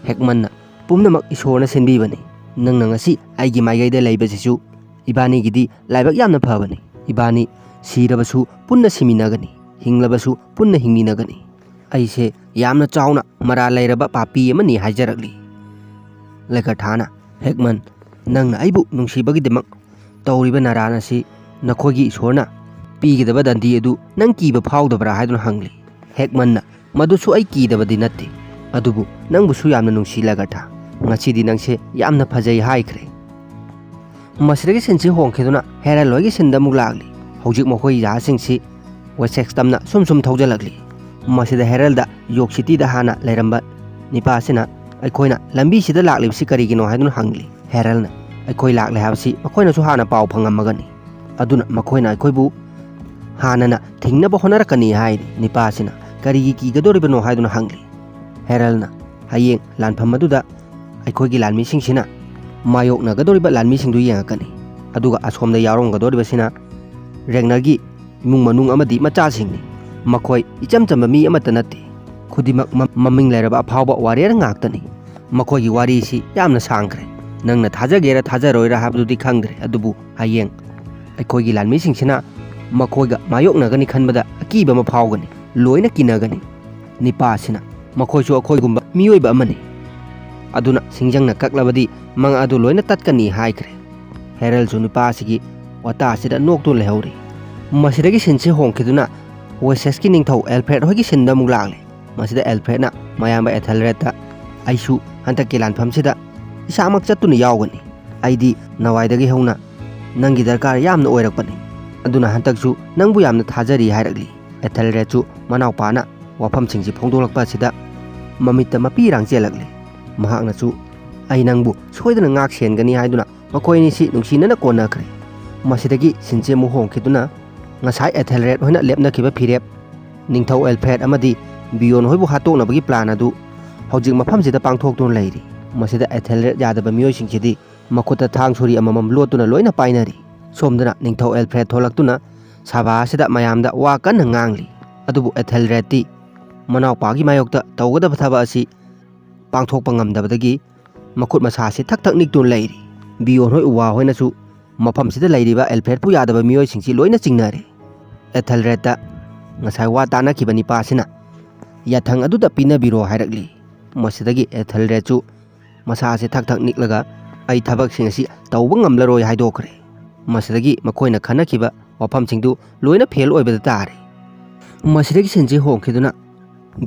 ꯍꯦꯛꯃꯟꯅ, "ꯄꯨꯝꯅꯃꯛ ꯏꯁꯣꯔꯅ ꯁꯤꯟꯕꯤꯕꯅꯤ꯫ ꯅꯪꯅ ꯉꯁꯤ ꯑꯩꯒꯤ ꯃꯥꯏꯀꯩꯗ ꯂꯩꯕꯁꯤꯁꯨ ꯏꯕꯥꯅꯤꯒꯤꯗꯤ ꯂꯥꯏꯕꯛ ꯌꯥꯝꯅ ꯐꯕꯅꯤ꯫ ꯏꯕꯥꯅꯤ ꯁꯤꯔꯕꯁꯨ ꯄꯨꯟꯅ ꯁꯤꯃꯤꯟꯅꯒꯅꯤ, ꯍꯤꯡꯂꯕꯁꯨ ꯄꯨꯟꯅ ꯍꯤꯡꯃꯤꯟꯅꯒꯅꯤ꯫ ꯑꯩꯁꯦ ꯌꯥꯝꯅ ꯆꯥꯎꯅ ꯃꯔꯥꯜ ꯂꯩꯔꯕ ꯄꯥꯄꯤ ꯑꯃꯅꯤ" ꯍꯥꯏꯖꯔꯛꯂꯤ꯫ ꯂꯦꯒꯔꯊꯥꯅ, "ꯍꯦꯛꯃꯟ, "ꯅꯪꯅ ꯑꯩꯕꯨ ꯅꯨꯡꯁꯤꯕꯒꯤꯗꯃꯛ ꯇꯧꯔꯤꯕ ꯅꯔꯥꯟ ꯑꯁꯤ ꯅꯈꯣꯏꯒꯤ ꯏꯁꯣꯔꯅ ꯄꯤꯒꯗꯕ ꯗꯟꯗꯤ ꯑꯗꯨ ꯅꯪ ꯀꯤꯕ ꯐꯥꯎꯗꯕ꯭ꯔꯥ?" ꯍꯥꯏꯗꯨꯅ ꯍꯪꯂꯤ꯫ ꯍꯦꯛꯃꯟꯅ, "ꯃꯗꯨꯁꯨ ꯑꯩ ꯀꯤꯗꯕꯗꯤ ꯅꯠꯇꯦ, ꯑꯗꯨꯕꯨ ꯅꯪꯕꯨꯁꯨ ꯌꯥꯝꯅ ꯅꯨꯡꯁꯤ ꯂꯒꯔꯊꯥ꯫ ꯉꯁꯤꯗꯤ ꯅꯪꯁꯦ ꯌꯥꯝꯅ ꯐꯖꯩ" ꯍꯥꯏꯈ꯭ꯔꯦ꯫ ꯃꯁꯤꯗꯒꯤ ꯁꯤꯟꯁꯤ ꯍꯣꯡꯈꯤꯗꯨꯅ ꯍꯦꯔꯜ ꯍꯣꯏꯒꯤ ꯁꯤꯟꯗ ꯑꯃꯨꯛ ꯂꯥꯛꯂꯤ꯫ ꯍꯧꯖꯤꯛ ꯃꯈꯣꯏ ꯖꯍꯥꯖꯁꯤꯡꯁꯤ ꯋꯦꯁꯦꯛꯁ ꯇꯝꯅ ꯁꯨꯝ ꯁꯨꯝ ꯊꯧꯖꯤꯜꯂꯛꯂꯤ꯫ ꯃꯁꯤꯗ ꯍꯦꯔꯜꯗ ꯌꯣꯛ ꯁꯤꯇꯤꯗ ꯍꯥꯟꯅ ꯂꯩꯔꯝꯕ ꯅꯤꯄꯥ ꯑꯁꯤꯅ, "ꯑꯩꯈꯣꯏꯅ ꯂꯝꯕꯤꯁꯤꯗ ꯂꯥꯛꯂꯤꯕꯁꯤ ꯀꯔꯤꯒꯤꯅꯣ?" ꯍꯥꯏꯗꯨꯅ ꯍꯪꯂꯤ꯫ ꯍꯦꯔꯜꯅ, "ꯑꯩꯈꯣꯏ ꯂꯥꯛꯂꯦ ꯍꯥꯏꯕꯁꯤ ꯃꯈꯣꯏꯅꯁꯨ ꯍꯥꯟꯅ ꯄꯥꯎ ꯐꯪꯉꯝꯃꯒꯅꯤ, ꯑꯗꯨꯅ ꯃꯈꯣꯏꯅ ꯑꯩꯈꯣꯏꯕꯨ ꯍꯥꯟꯅꯅ ꯊꯤꯡꯅꯕ ꯍꯣꯠꯅꯔꯛꯀꯅꯤ" ꯍꯥꯏꯔꯤ꯫ ꯅꯤꯄꯥ ꯑꯁꯤꯅ, "ꯀꯔꯤꯒꯤ ꯀꯤꯒꯗꯧꯔꯤꯕꯅꯣ?" ꯍꯥꯏꯗꯨꯅ ꯍꯪꯂꯤ꯫ ꯍꯦꯔꯜꯅ, "ꯍꯌꯦꯡ ꯂꯥꯟꯐꯝ ꯑꯗꯨꯗ ꯑꯩꯈꯣꯏꯒꯤ ꯂꯥꯟꯃꯤꯁꯤꯡꯁꯤꯅ ꯃꯥꯌꯣꯛꯅꯒꯗꯧꯔꯤꯕ ꯂꯥꯟꯃꯤꯁꯤꯡꯗꯨ ꯌꯦꯡꯉꯛꯀꯅꯤ, ꯑꯗꯨꯒ ꯑꯁꯣꯝꯗ ꯌꯥꯎꯔꯝꯒꯗꯧꯔꯤꯕꯁꯤꯅ ꯔꯦꯒꯅꯔꯒꯤ ꯏꯃꯨꯡ ꯃꯅꯨꯡ ꯑꯃꯗꯤ ꯃꯆꯥꯁꯤꯡꯅꯤ꯫ ꯃꯈꯣꯏ ꯏꯆꯝ ꯆꯝꯕ ꯃꯤ ꯑꯃꯠꯇ ꯅꯠꯇꯦ, ꯈꯨꯗꯤꯡꯃꯛ ꯃ-, ꯃꯃꯤꯡ ꯂꯩꯔꯕ ꯑꯐꯥꯎꯕ ꯋꯥꯔꯤꯌꯔ ꯉꯥꯛꯇꯅꯤ꯫ ꯃꯈꯣꯏꯒꯤ ꯋꯥꯔꯤꯁꯤ ꯌꯥꯝꯅ ꯁꯥꯡꯈ꯭ꯔꯦ꯫ ꯅꯪꯅ ꯊꯥꯖꯒꯦꯔꯥ ꯊꯥꯖꯔꯣꯏꯔꯥ ꯍꯥꯏꯕꯗꯨꯗꯤ ꯈꯪꯗ꯭ꯔꯦ, ꯑꯗꯨꯕꯨ ꯍꯌꯦꯡ ꯑꯩꯈꯣꯏꯒꯤ ꯂꯥꯟꯃꯤꯁꯤꯡꯁꯤꯅ ꯃꯈꯣꯏꯒ ꯃꯥꯌꯣꯛꯅꯒꯅꯤ ꯈꯟꯕꯗ ꯑꯀꯤꯕ ꯑꯃ ꯐꯥꯎꯒꯅꯤ, ꯂꯣꯏꯅ ꯀꯤꯅꯒꯅꯤ꯫ ꯅꯤꯄꯥ ꯑꯁꯤꯅ, ꯃꯈꯣꯏꯁꯨ ꯑꯩꯈꯣꯏꯒꯨꯝꯕ ꯃꯤꯑꯣꯏꯕ ꯑꯃꯅꯤ, ꯑꯗꯨꯅ ꯁꯤꯡꯖꯪꯅ ꯀꯛꯂꯕꯗꯤ ꯃꯉꯥ ꯑꯗꯨ ꯂꯣꯏꯅ ꯇꯠꯀꯅꯤ" ꯍꯥꯏꯈ꯭ꯔꯦ꯫ ꯍꯦꯔꯜꯁꯨ ꯅꯨꯄꯥ ꯑꯁꯤꯒꯤ ꯋꯥꯇꯥ ꯑꯁꯤꯗ ꯅꯣꯛꯇꯨꯅ ꯂꯩꯍꯧꯔꯤ꯫ ꯃꯁꯤꯗꯒꯤ ꯁꯤꯟꯁꯦ ꯍꯣꯡꯈꯤꯗꯨꯅ ꯋꯦꯁꯦꯁꯀꯤ ꯅꯤꯡꯊꯧ ꯑꯦꯜꯐ꯭ꯔꯦꯗ ꯍꯣꯏꯒꯤ ꯁꯤꯟꯗ ꯑꯃꯨꯛ ꯂꯥꯛꯂꯦ꯫ ꯃꯁꯤꯗ ꯑꯦꯜꯐ꯭ꯔꯦꯗꯅ ꯃꯌꯥꯝꯕ ꯑꯦꯊꯦꯜꯔꯦꯗꯇ, "ꯑꯩꯁꯨ ꯍꯟꯗꯛꯀꯤ ꯂꯥꯟꯐꯝꯁꯤꯗ ꯏꯁꯥꯃꯛ ꯆꯠꯇꯨꯅ ꯌꯥꯎꯒꯅꯤ꯫ ꯑꯩꯗꯤ ꯅꯋꯥꯏꯗꯒꯤ ꯍꯧꯅ ꯅꯪꯒꯤ ꯗꯔꯀꯥꯔ ꯌꯥꯝꯅ ꯑꯣꯏꯔꯛꯄꯅꯤ, ꯑꯗꯨꯅ ꯍꯟꯗꯛꯁꯨ ꯅꯪꯕꯨ ꯌꯥꯝꯅ ꯊꯥꯖꯔꯤ" ꯍꯥꯏꯔꯛꯂꯤ꯫ ꯑꯦꯊꯦꯜꯔꯦꯗꯁꯨ ꯃꯅꯥꯎꯄꯥꯅ ꯋꯥꯐꯝꯁꯤꯡꯁꯤ ꯐꯣꯡꯗꯣꯛꯂꯛꯄ ꯑꯁꯤꯗ ꯃꯃꯤꯠꯇ ꯃꯄꯤꯔꯥꯡ ꯆꯦꯜꯂꯛꯂꯤ꯫ ꯃꯍꯥꯛꯅꯁꯨ, "ꯑꯩ ꯅꯪꯕꯨ ꯁꯣꯏꯗꯅ ꯉꯥꯛ ꯁꯦꯟꯒꯅꯤ" ꯍꯥꯏꯗꯨꯅ ꯃꯈꯣꯏ ꯑꯅꯤꯁꯤ ꯅꯨꯡꯁꯤꯅꯅ ꯀꯣꯟꯅꯈ꯭ꯔꯦ꯫ ꯃꯁꯤꯗꯒꯤ ꯁꯤꯟꯁꯦ ꯑꯃꯨꯛ ꯍꯣꯡꯈꯤꯗꯨꯅ ꯉꯁꯥꯏ ꯑꯦꯊꯦꯜꯔꯦꯗ ꯍꯣꯏꯅ ꯂꯦꯞꯅꯈꯤꯕ ꯐꯤꯔꯦꯞ, ꯅꯤꯡꯊꯧ ꯑꯦꯜꯐ꯭ꯔꯦꯗ ꯑꯃꯗꯤ ꯕꯤꯌꯣꯟ ꯍꯣꯏꯕꯨ ꯍꯥꯠꯇꯣꯛꯅꯕꯒꯤ ꯄ꯭ꯂꯥꯟ ꯑꯗꯨ ꯍꯧꯖꯤꯛ ꯃꯐꯝꯁꯤꯗ ꯄꯥꯡꯊꯣꯛꯇꯨꯅ ꯂꯩꯔꯤ꯫ ꯃꯁꯤꯗ ꯑꯦꯊꯦꯜꯔꯦꯗ ꯌꯥꯗꯕ ꯃꯤꯑꯣꯏꯁꯤꯡꯁꯤꯗꯤ ꯃꯈꯨꯠꯇ ꯊꯥꯡ ꯁꯣꯔꯤ ꯑꯃꯃꯝ ꯂꯣꯠꯇꯨꯅ ꯂꯣꯏꯅ ꯄꯥꯏꯅꯔꯤ꯫ ꯁꯣꯝꯗꯅ ꯅꯤꯡꯊꯧ ꯑꯦꯜꯐ꯭ꯔꯦꯗ ꯊꯣꯛꯂꯛꯇꯨꯅ ꯁꯚꯥ ꯑꯁꯤꯗ ꯃꯌꯥꯝꯗ ꯋꯥ ꯀꯟꯅ ꯉꯥꯡꯂꯤ꯫ ꯑꯗꯨꯕꯨ ꯑꯦꯊꯦꯜꯔꯦꯗꯇꯤ ꯃꯅꯥꯎꯄꯥꯒꯤ ꯃꯥꯌꯣꯛꯇ ꯇꯧꯒꯗꯕ ꯊꯕꯛ ꯑꯁꯤ ꯄꯥꯡꯊꯣꯛꯄ ꯉꯝꯗꯕꯗꯒꯤ ꯃꯈꯨꯠ ꯃꯁꯥ ꯑꯁꯤ ꯊꯛ ꯊꯛ ꯅꯤꯛꯇꯨꯅ ꯂꯩꯔꯤ꯫ ꯕꯤꯌꯣꯟ ꯍꯣꯏ ꯎꯋꯥ ꯍꯣꯏꯅꯁꯨ ꯃꯐꯝꯁꯤꯗ ꯂꯩꯔꯤꯕ ꯑꯦꯜꯐ꯭ꯔꯦꯗꯄꯨ ꯌꯥꯗꯕ ꯃꯤꯑꯣꯏꯁꯤꯡꯁꯤ ꯂꯣꯏꯅ ꯆꯤꯡꯅꯔꯦ꯫ ꯑꯦꯊꯦꯜꯔꯦꯗꯇ ꯉꯁꯥꯏ ꯋꯥ ꯇꯥꯅꯈꯤꯕ ꯅꯤꯄꯥ ꯑꯁꯤꯅ ꯌꯥꯊꯪ ꯑꯗꯨꯗ ꯄꯤꯅꯕꯤꯔꯣ ꯍꯥꯏꯔꯛꯂꯤ꯫ ꯃꯁꯤꯗꯒꯤ ꯑꯦꯊꯦꯜꯔꯦꯗꯁꯨ ꯃꯁꯥ ꯑꯁꯤ ꯊꯛ ꯊꯛ ꯅꯤꯛꯂꯒ ꯑꯩ ꯊꯕꯛꯁꯤꯡ ꯑꯁꯤ ꯇꯧꯕ ꯉꯝꯂꯔꯣꯏ" ꯍꯥꯏꯗꯣꯛꯈ꯭ꯔꯦ꯫ ꯃꯁꯤꯗꯒꯤ ꯃꯈꯣꯏꯅ ꯈꯟꯅꯈꯤꯕ ꯋꯥꯐꯝꯁꯤꯡꯗꯨ ꯂꯣꯏꯅ ꯐꯦꯜ ꯑꯣꯏꯕꯗ ꯇꯥꯔꯦ꯫ ꯃꯁꯤꯗꯒꯤ ꯁꯤꯟꯁꯤ ꯍꯣꯡꯈꯤꯗꯨꯅ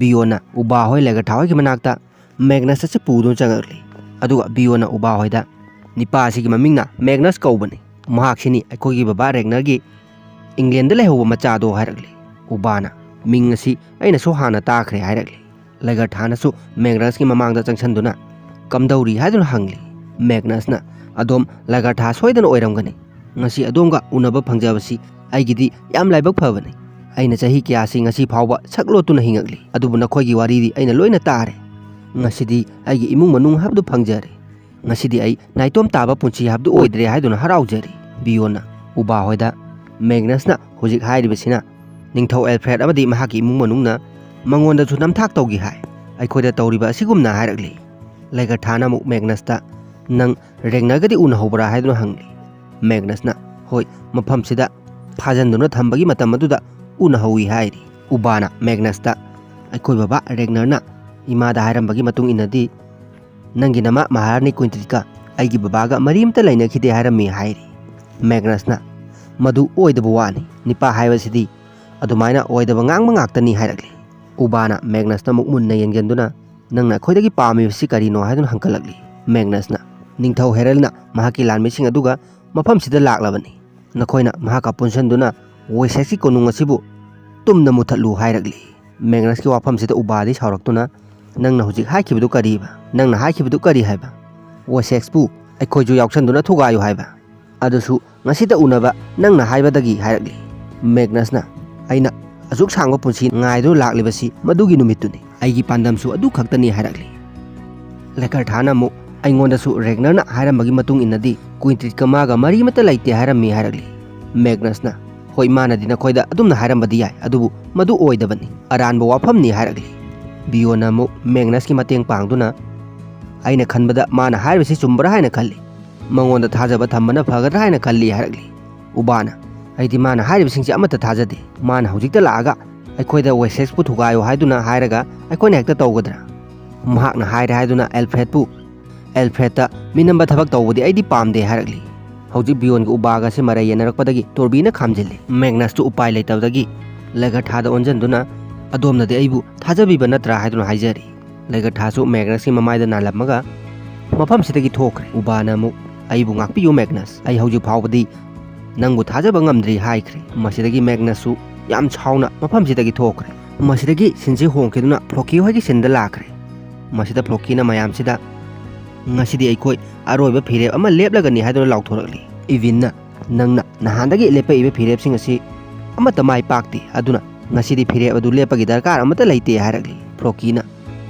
ꯕꯤꯌꯣꯟꯅ ꯎꯕꯥ ꯍꯣꯏ ꯂꯦꯒꯔꯊꯥ ꯍꯣꯏꯒꯤ ꯃꯅꯥꯛꯇ ꯃꯦꯒꯅꯁ ꯑꯁꯤ ꯄꯨꯗꯨꯅ ꯆꯪꯉꯛꯂꯤ꯫ ꯑꯗꯨꯒ ꯕꯤꯌꯣꯟꯅ ꯎꯕꯥ ꯍꯣꯏꯗ, "ꯅꯤꯄꯥ ꯑꯁꯤꯒꯤ ꯃꯃꯤꯡꯅ ꯃꯦꯒꯅꯁ ꯀꯧꯕꯅꯤ꯫ ꯃꯍꯥꯛꯁꯤꯅꯤ ꯑꯩꯈꯣꯏꯒꯤ ꯕꯕꯥ ꯔꯦꯒꯅꯔꯒꯤ ꯏꯪꯂꯦꯟꯗ ꯂꯩꯍꯧꯕ ꯃꯆꯥꯗꯣ" ꯍꯥꯏꯔꯛꯂꯤ꯫ ꯎꯕꯥꯅ, "ꯃꯤꯡ ꯑꯁꯤ ꯑꯩꯅꯁꯨ ꯍꯥꯟꯅ ꯇꯥꯈ꯭ꯔꯦ" ꯍꯥꯏꯔꯛꯂꯤ꯫ ꯂꯦꯒꯔꯊꯥꯅꯁꯨ ꯃꯦꯒꯅꯁꯀꯤ ꯃꯃꯥꯡꯗ ꯆꯪꯁꯤꯟꯗꯨꯅ, "ꯀꯝꯗꯧꯔꯤ?" ꯍꯥꯏꯗꯨꯅ ꯍꯪꯂꯤ꯫ ꯃꯦꯒꯅꯁꯅ, "ꯑꯗꯣꯝ ꯂꯦꯒꯔꯊꯥ ꯁꯣꯏꯗꯅ ꯑꯣꯏꯔꯝꯒꯅꯤ꯫ ꯉꯁꯤ ꯑꯗꯣꯝꯒ ꯎꯅꯕ ꯐꯪꯖꯕꯁꯤ ꯑꯩꯒꯤꯗꯤ ꯌꯥꯝ ꯂꯥꯏꯕꯛ ꯐꯕꯅꯤ꯫ ꯑꯩꯅ ꯆꯍꯤ ꯀꯌꯥꯁꯤ ꯉꯁꯤ ꯐꯥꯎꯕ ꯁꯛ ꯂꯣꯠꯇꯨꯅ ꯍꯤꯡꯉꯛꯂꯤ, ꯑꯗꯨꯕꯨ ꯅꯈꯣꯏꯒꯤ ꯋꯥꯔꯤꯗꯤ ꯑꯩꯅ ꯂꯣꯏꯅ ꯇꯥꯔꯦ꯫ ꯉꯁꯤꯗꯤ ꯑꯩꯒꯤ ꯏꯃꯨꯡ ꯃꯅꯨꯡ ꯍꯥꯏꯕꯗꯨ ꯐꯪꯖꯔꯦ꯫ ꯉꯁꯤꯗꯤ ꯑꯩ ꯅꯥꯏꯇꯣꯝ ꯇꯥꯕ ꯄꯨꯟꯁꯤ ꯍꯥꯏꯕꯗꯨ ꯑꯣꯏꯗ꯭ꯔꯦ" ꯍꯥꯏꯗꯨꯅ ꯍꯔꯥꯎꯖꯔꯤ꯫ ꯕꯤꯌꯣꯟꯅ ꯎꯕꯥ ꯍꯣꯏꯗ ꯃꯦꯒꯅꯁꯅ ꯍꯧꯖꯤꯛ ꯍꯥꯏꯔꯤꯕꯁꯤꯅ ꯅꯤꯡꯊꯧ ꯑꯦꯜꯐ꯭ꯔꯦꯗ ꯑꯃꯗꯤ ꯃꯍꯥꯛꯀꯤ ꯏꯃꯨꯡ ꯃꯅꯨꯡꯅ ꯃꯉꯣꯟꯗꯁꯨ ꯅꯝꯊꯥꯛ ꯇꯧꯈꯤ ꯍꯥꯏ꯫ ꯑꯩꯈꯣꯏꯗ ꯇꯧꯔꯤꯕ ꯑꯁꯤꯒꯨꯝꯅ ꯍꯥꯏꯔꯛꯂꯤ꯫ ꯂꯦꯒꯔꯊꯥꯅ ꯑꯃꯨꯛ ꯃꯦꯒꯅꯁꯇ, "ꯅꯪ ꯔꯦꯒꯅꯔꯒꯗꯤ ꯎꯅꯍꯧꯕ꯭ꯔꯥ?" ꯍꯥꯏꯗꯨꯅ ꯍꯪꯂꯤ꯫ ꯃꯦꯒꯅꯁꯅ, "ꯍꯣꯏ, ꯃꯐꯝꯁꯤꯗ ꯐꯥꯖꯟꯗꯨꯅ ꯊꯝꯕꯒꯤ ꯃꯇꯝ ꯑꯗꯨꯗ ꯎꯅꯍꯧꯏ" ꯍꯥꯏꯔꯤ꯫ ꯎꯕꯥꯅ ꯃꯦꯒꯅꯁꯇ, "ꯑꯩꯈꯣꯏ ꯕꯕꯥ ꯔꯦꯒꯅꯔꯅ ꯏꯃꯥꯗ ꯍꯥꯏꯔꯝꯕꯒꯤ ꯃꯇꯨꯡ ꯏꯟꯅꯗꯤ, ꯅꯪꯒꯤ ꯅꯃꯥ ꯃꯍꯥꯔꯥꯅꯤ ꯀ꯭ꯋꯤꯟꯇ꯭ꯔꯤꯀꯥ ꯑꯩꯒꯤ ꯕꯕꯥꯒ ꯃꯔꯤ ꯑꯃꯇ ꯂꯩꯅꯈꯤꯗꯦ ꯍꯥꯏꯔꯝꯃꯤ" ꯍꯥꯏꯔꯤ꯫ ꯃꯦꯒꯅꯁꯅ, "ꯃꯗꯨ ꯑꯣꯏꯗꯕ ꯋꯥꯅꯤ꯫ ꯅꯤꯄꯥ ꯍꯥꯏꯕꯁꯤꯗꯤ ꯑꯗꯨꯃꯥꯏꯅ ꯑꯣꯏꯗꯕ ꯉꯥꯡꯕ ꯉꯥꯛꯇꯅꯤ" ꯍꯥꯏꯔꯛꯂꯤ꯫ ꯎꯕꯥꯅ ꯃꯦꯒꯅꯁꯇ ꯑꯃꯨꯛ ꯃꯨꯟꯅ ꯌꯦꯡꯁꯤꯟꯗꯨꯅ, "ꯅꯪꯅ ꯑꯩꯈꯣꯏꯗꯒꯤ ꯄꯥꯝꯃꯤꯕꯁꯤ ꯀꯔꯤꯅꯣ?" ꯍꯥꯏꯗꯨꯅ ꯍꯪꯒꯠꯂꯛꯂꯤ꯫ ꯃꯦꯒꯅꯁꯅ, "ꯅꯤꯡꯊꯧ ꯍꯦꯔꯜꯅ ꯃꯍꯥꯛꯀꯤ ꯂꯥꯟꯃꯤꯁꯤꯡ ꯑꯗꯨꯒ ꯃꯐꯝꯁꯤꯗ ꯂꯥꯛꯂꯕꯅꯤ꯫ ꯅꯈꯣꯏꯅ ꯃꯍꯥꯛꯀ ꯄꯨꯟꯁꯤꯟꯗꯨꯅ ꯋꯦꯁꯦꯛꯁꯀꯤ ꯀꯣꯅꯨꯡ ꯑꯁꯤꯕꯨ ꯇꯨꯝꯅ ꯃꯨꯊꯠꯂꯨ" ꯍꯥꯏꯔꯛꯂꯤ꯫ ꯃꯦꯒꯅꯁꯀꯤ ꯋꯥꯐꯝꯁꯤꯗ ꯎꯕꯥꯗꯤ ꯁꯥꯎꯔꯛꯇꯨꯅ, "ꯅꯪꯅ ꯍꯧꯖꯤꯛ ꯍꯥꯏꯈꯤꯕꯗꯨ ꯀꯔꯤꯕ? ꯅꯪꯅ ꯍꯥꯏꯈꯤꯕꯗꯨ ꯀꯔꯤ ꯍꯥꯏꯕ? ꯋꯦꯁꯦꯛꯁꯄꯨ ꯑꯩꯈꯣꯏꯁꯨ ꯌꯥꯎꯁꯟꯗꯨꯅ ꯊꯨꯒꯥꯏꯌꯨ ꯍꯥꯏꯕ? ꯑꯗꯨꯁꯨ ꯉꯁꯤꯇ ꯎꯅꯕ ꯅꯪꯅ ꯍꯥꯏꯕꯗꯒꯤ" ꯍꯥꯏꯔꯛꯂꯤ꯫ ꯃꯦꯒꯅꯁꯅ, "ꯑꯩꯅ ꯑꯁꯨꯛ ꯁꯥꯡꯕ ꯄꯨꯟꯁꯤ ꯉꯥꯏꯗꯨꯅ ꯂꯥꯛꯂꯤꯕꯁꯤ ꯃꯗꯨꯒꯤ ꯅꯨꯃꯤꯠꯇꯨꯅꯤ꯫ ꯑꯩꯒꯤ ꯄꯥꯟꯗꯝꯁꯨ ꯑꯗꯨ ꯈꯛꯇꯅꯤ" ꯍꯥꯏꯔꯛꯂꯤ꯫ ꯂꯦꯒꯔꯊꯥꯅ ꯑꯃꯨꯛ, "ꯑꯩꯉꯣꯟꯗꯁꯨ ꯔꯦꯒꯅꯔꯅ ꯍꯥꯏꯔꯝꯕꯒꯤ ꯃꯇꯨꯡ ꯏꯟꯅꯗꯤ ꯀ꯭ꯋꯤꯟꯇ꯭ꯔꯤꯠꯀ ꯃꯥꯒ ꯃꯔꯤ ꯑꯃꯠꯇ ꯂꯩꯇꯦ" ꯍꯥꯏꯔꯝꯃꯤ ꯍꯥꯏꯔꯛꯂꯤ꯫ ꯃꯦꯒꯅꯁꯅ, "ꯍꯣꯏ, ꯃꯥꯅꯗꯤ ꯅꯈꯣꯏꯗ ꯑꯗꯨꯝꯅ ꯍꯥꯏꯔꯝꯕꯗꯤ ꯌꯥꯏ, ꯑꯗꯨꯕꯨ ꯃꯗꯨ ꯑꯣꯏꯗꯕꯅꯤ, ꯑꯔꯥꯟꯕ ꯋꯥꯐꯝꯅꯤ" ꯍꯥꯏꯔꯛꯂꯤ꯫ ꯕꯤꯌꯣꯟꯅ ꯑꯃꯨꯛ ꯃꯦꯒꯅꯁꯀꯤ ꯃꯇꯦꯡ ꯄꯥꯡꯗꯨꯅ, "ꯑꯩꯅ ꯈꯟꯕꯗ ꯃꯥꯅ ꯍꯥꯏꯔꯤꯕꯁꯤ ꯆꯨꯝꯕ꯭ꯔꯥ ꯍꯥꯏꯅ ꯈꯜꯂꯤ꯫ ꯃꯉꯣꯟꯗ ꯊꯥꯖꯕ ꯊꯝꯕꯅ ꯐꯒꯗ꯭ꯔꯥ ꯍꯥꯏꯅ ꯈꯜꯂꯤ" ꯍꯥꯏꯔꯛꯂꯤ꯫ ꯎꯕꯥꯅ, "ꯑꯩꯗꯤ ꯃꯥꯅ ꯍꯥꯏꯔꯤꯕꯁꯤꯡꯁꯦ ꯑꯃꯠꯇ ꯊꯥꯖꯗꯦ꯫ ꯃꯥꯅ ꯍꯧꯖꯤꯛꯇ ꯂꯥꯛꯑꯒ ꯑꯩꯈꯣꯏꯗ ꯋꯦꯁꯦꯛꯁꯄꯨ ꯊꯨꯒꯥꯏꯌꯨ ꯍꯥꯏꯗꯨꯅ ꯍꯥꯏꯔꯒ ꯑꯩꯈꯣꯏꯅ ꯍꯦꯛꯇ ꯇꯧꯒꯗ꯭ꯔꯥ? ꯃꯍꯥꯛꯅ ꯍꯥꯏꯔꯦ ꯍꯥꯏꯗꯨꯅ ꯑꯦꯜꯐ꯭ꯔꯦꯗꯄꯨ ꯑꯦꯜꯐ꯭ꯔꯦꯗꯇ ꯃꯤꯅꯝꯕ ꯊꯕꯛ ꯇꯧꯕꯗꯤ ꯑꯩꯗꯤ ꯄꯥꯝꯗꯦ ꯍꯥꯏꯔꯛꯂꯤ꯫ ꯍꯧꯖꯤꯛ ꯕꯤꯌꯣꯟꯒ ꯎꯕꯥꯒꯁꯦ ꯃꯔꯩ ꯌꯦꯟꯅꯔꯛꯄꯗꯒꯤ ꯇꯣꯔꯕꯤꯅ ꯈꯥꯝꯖꯤꯜꯂꯤ꯫ ꯃꯦꯒꯅꯁꯇꯨ ꯎꯄꯥꯏ ꯂꯩꯇꯕꯗꯒꯤ ꯂꯦꯒꯔꯊꯥꯗ ꯑꯣꯟꯁꯤꯟꯗꯨꯅ, "ꯑꯗꯣꯝꯅꯗꯤ ꯑꯩꯕꯨ ꯊꯥꯖꯕꯤꯕ ꯅꯠꯇ꯭ꯔꯥ?" ꯍꯥꯏꯗꯨꯅ ꯍꯥꯏꯖꯔꯤ꯫ ꯂꯦꯒꯔꯊꯥꯁꯨ ꯃꯦꯒꯅꯁꯀꯤ ꯃꯃꯥꯏꯗ ꯅꯥꯜꯂꯝꯃꯒ ꯃꯐꯝꯁꯤꯗꯒꯤ ꯊꯣꯛꯈ꯭ꯔꯦ꯫ ꯎꯕꯥꯅ ꯑꯃꯨꯛ, "ꯑꯩꯕꯨ ꯉꯥꯛꯄꯤꯌꯨ ꯃꯦꯒꯅꯁ, ꯑꯩ ꯍꯧꯖꯤꯛ ꯐꯥꯎꯕꯗꯤ ꯅꯪꯕꯨ ꯊꯥꯖꯕ ꯉꯝꯗ꯭ꯔꯤ" ꯍꯥꯏꯈ꯭ꯔꯦ꯫ ꯃꯁꯤꯗꯒꯤ ꯃꯦꯒꯅꯁꯁꯨ ꯌꯥꯝ ꯁꯥꯎꯅ ꯃꯐꯝꯁꯤꯗꯒꯤ ꯊꯣꯛꯈ꯭ꯔꯦ꯫ ꯃꯁꯤꯗꯒꯤ ꯁꯤꯟꯁꯤ ꯍꯣꯡꯈꯤꯗꯨꯅ ꯐ꯭ꯂꯣꯀꯤ ꯍꯣꯏꯒꯤ ꯁꯤꯟꯗ ꯂꯥꯛꯈ꯭ꯔꯦ꯫ ꯃꯁꯤꯗ ꯐ꯭ꯂꯣꯀꯤꯅ ꯃꯌꯥꯝꯁꯤꯗ, "ꯉꯁꯤꯗꯤ ꯑꯩꯈꯣꯏ ꯑꯔꯣꯏꯕ ꯐꯤꯔꯦꯞ ꯑꯃ ꯂꯦꯞꯂꯒꯅꯤ" ꯍꯥꯏꯗꯨꯅ ꯂꯥꯎꯊꯣꯔꯛꯂꯤ꯫ ꯏꯚꯤꯟꯅ, "ꯅꯪꯅ ꯅꯍꯥꯟꯗꯒꯤ ꯂꯦꯞꯄꯛꯏꯕ ꯐꯤꯔꯦꯞꯁꯤꯡ ꯑꯁꯤ ꯑꯃꯠꯇ ꯃꯥꯏ ꯄꯥꯛꯇꯦ, ꯑꯗꯨꯅ ꯉꯁꯤꯗꯤ ꯐꯤꯔꯦꯞ ꯑꯗꯨ ꯂꯦꯞꯄꯒꯤ ꯗꯔꯀꯥꯔ ꯑꯃꯠꯇ ꯂꯩꯇꯦ" ꯍꯥꯏꯔꯛꯂꯤ꯫ ꯐ꯭ꯂꯣꯀꯤꯅ,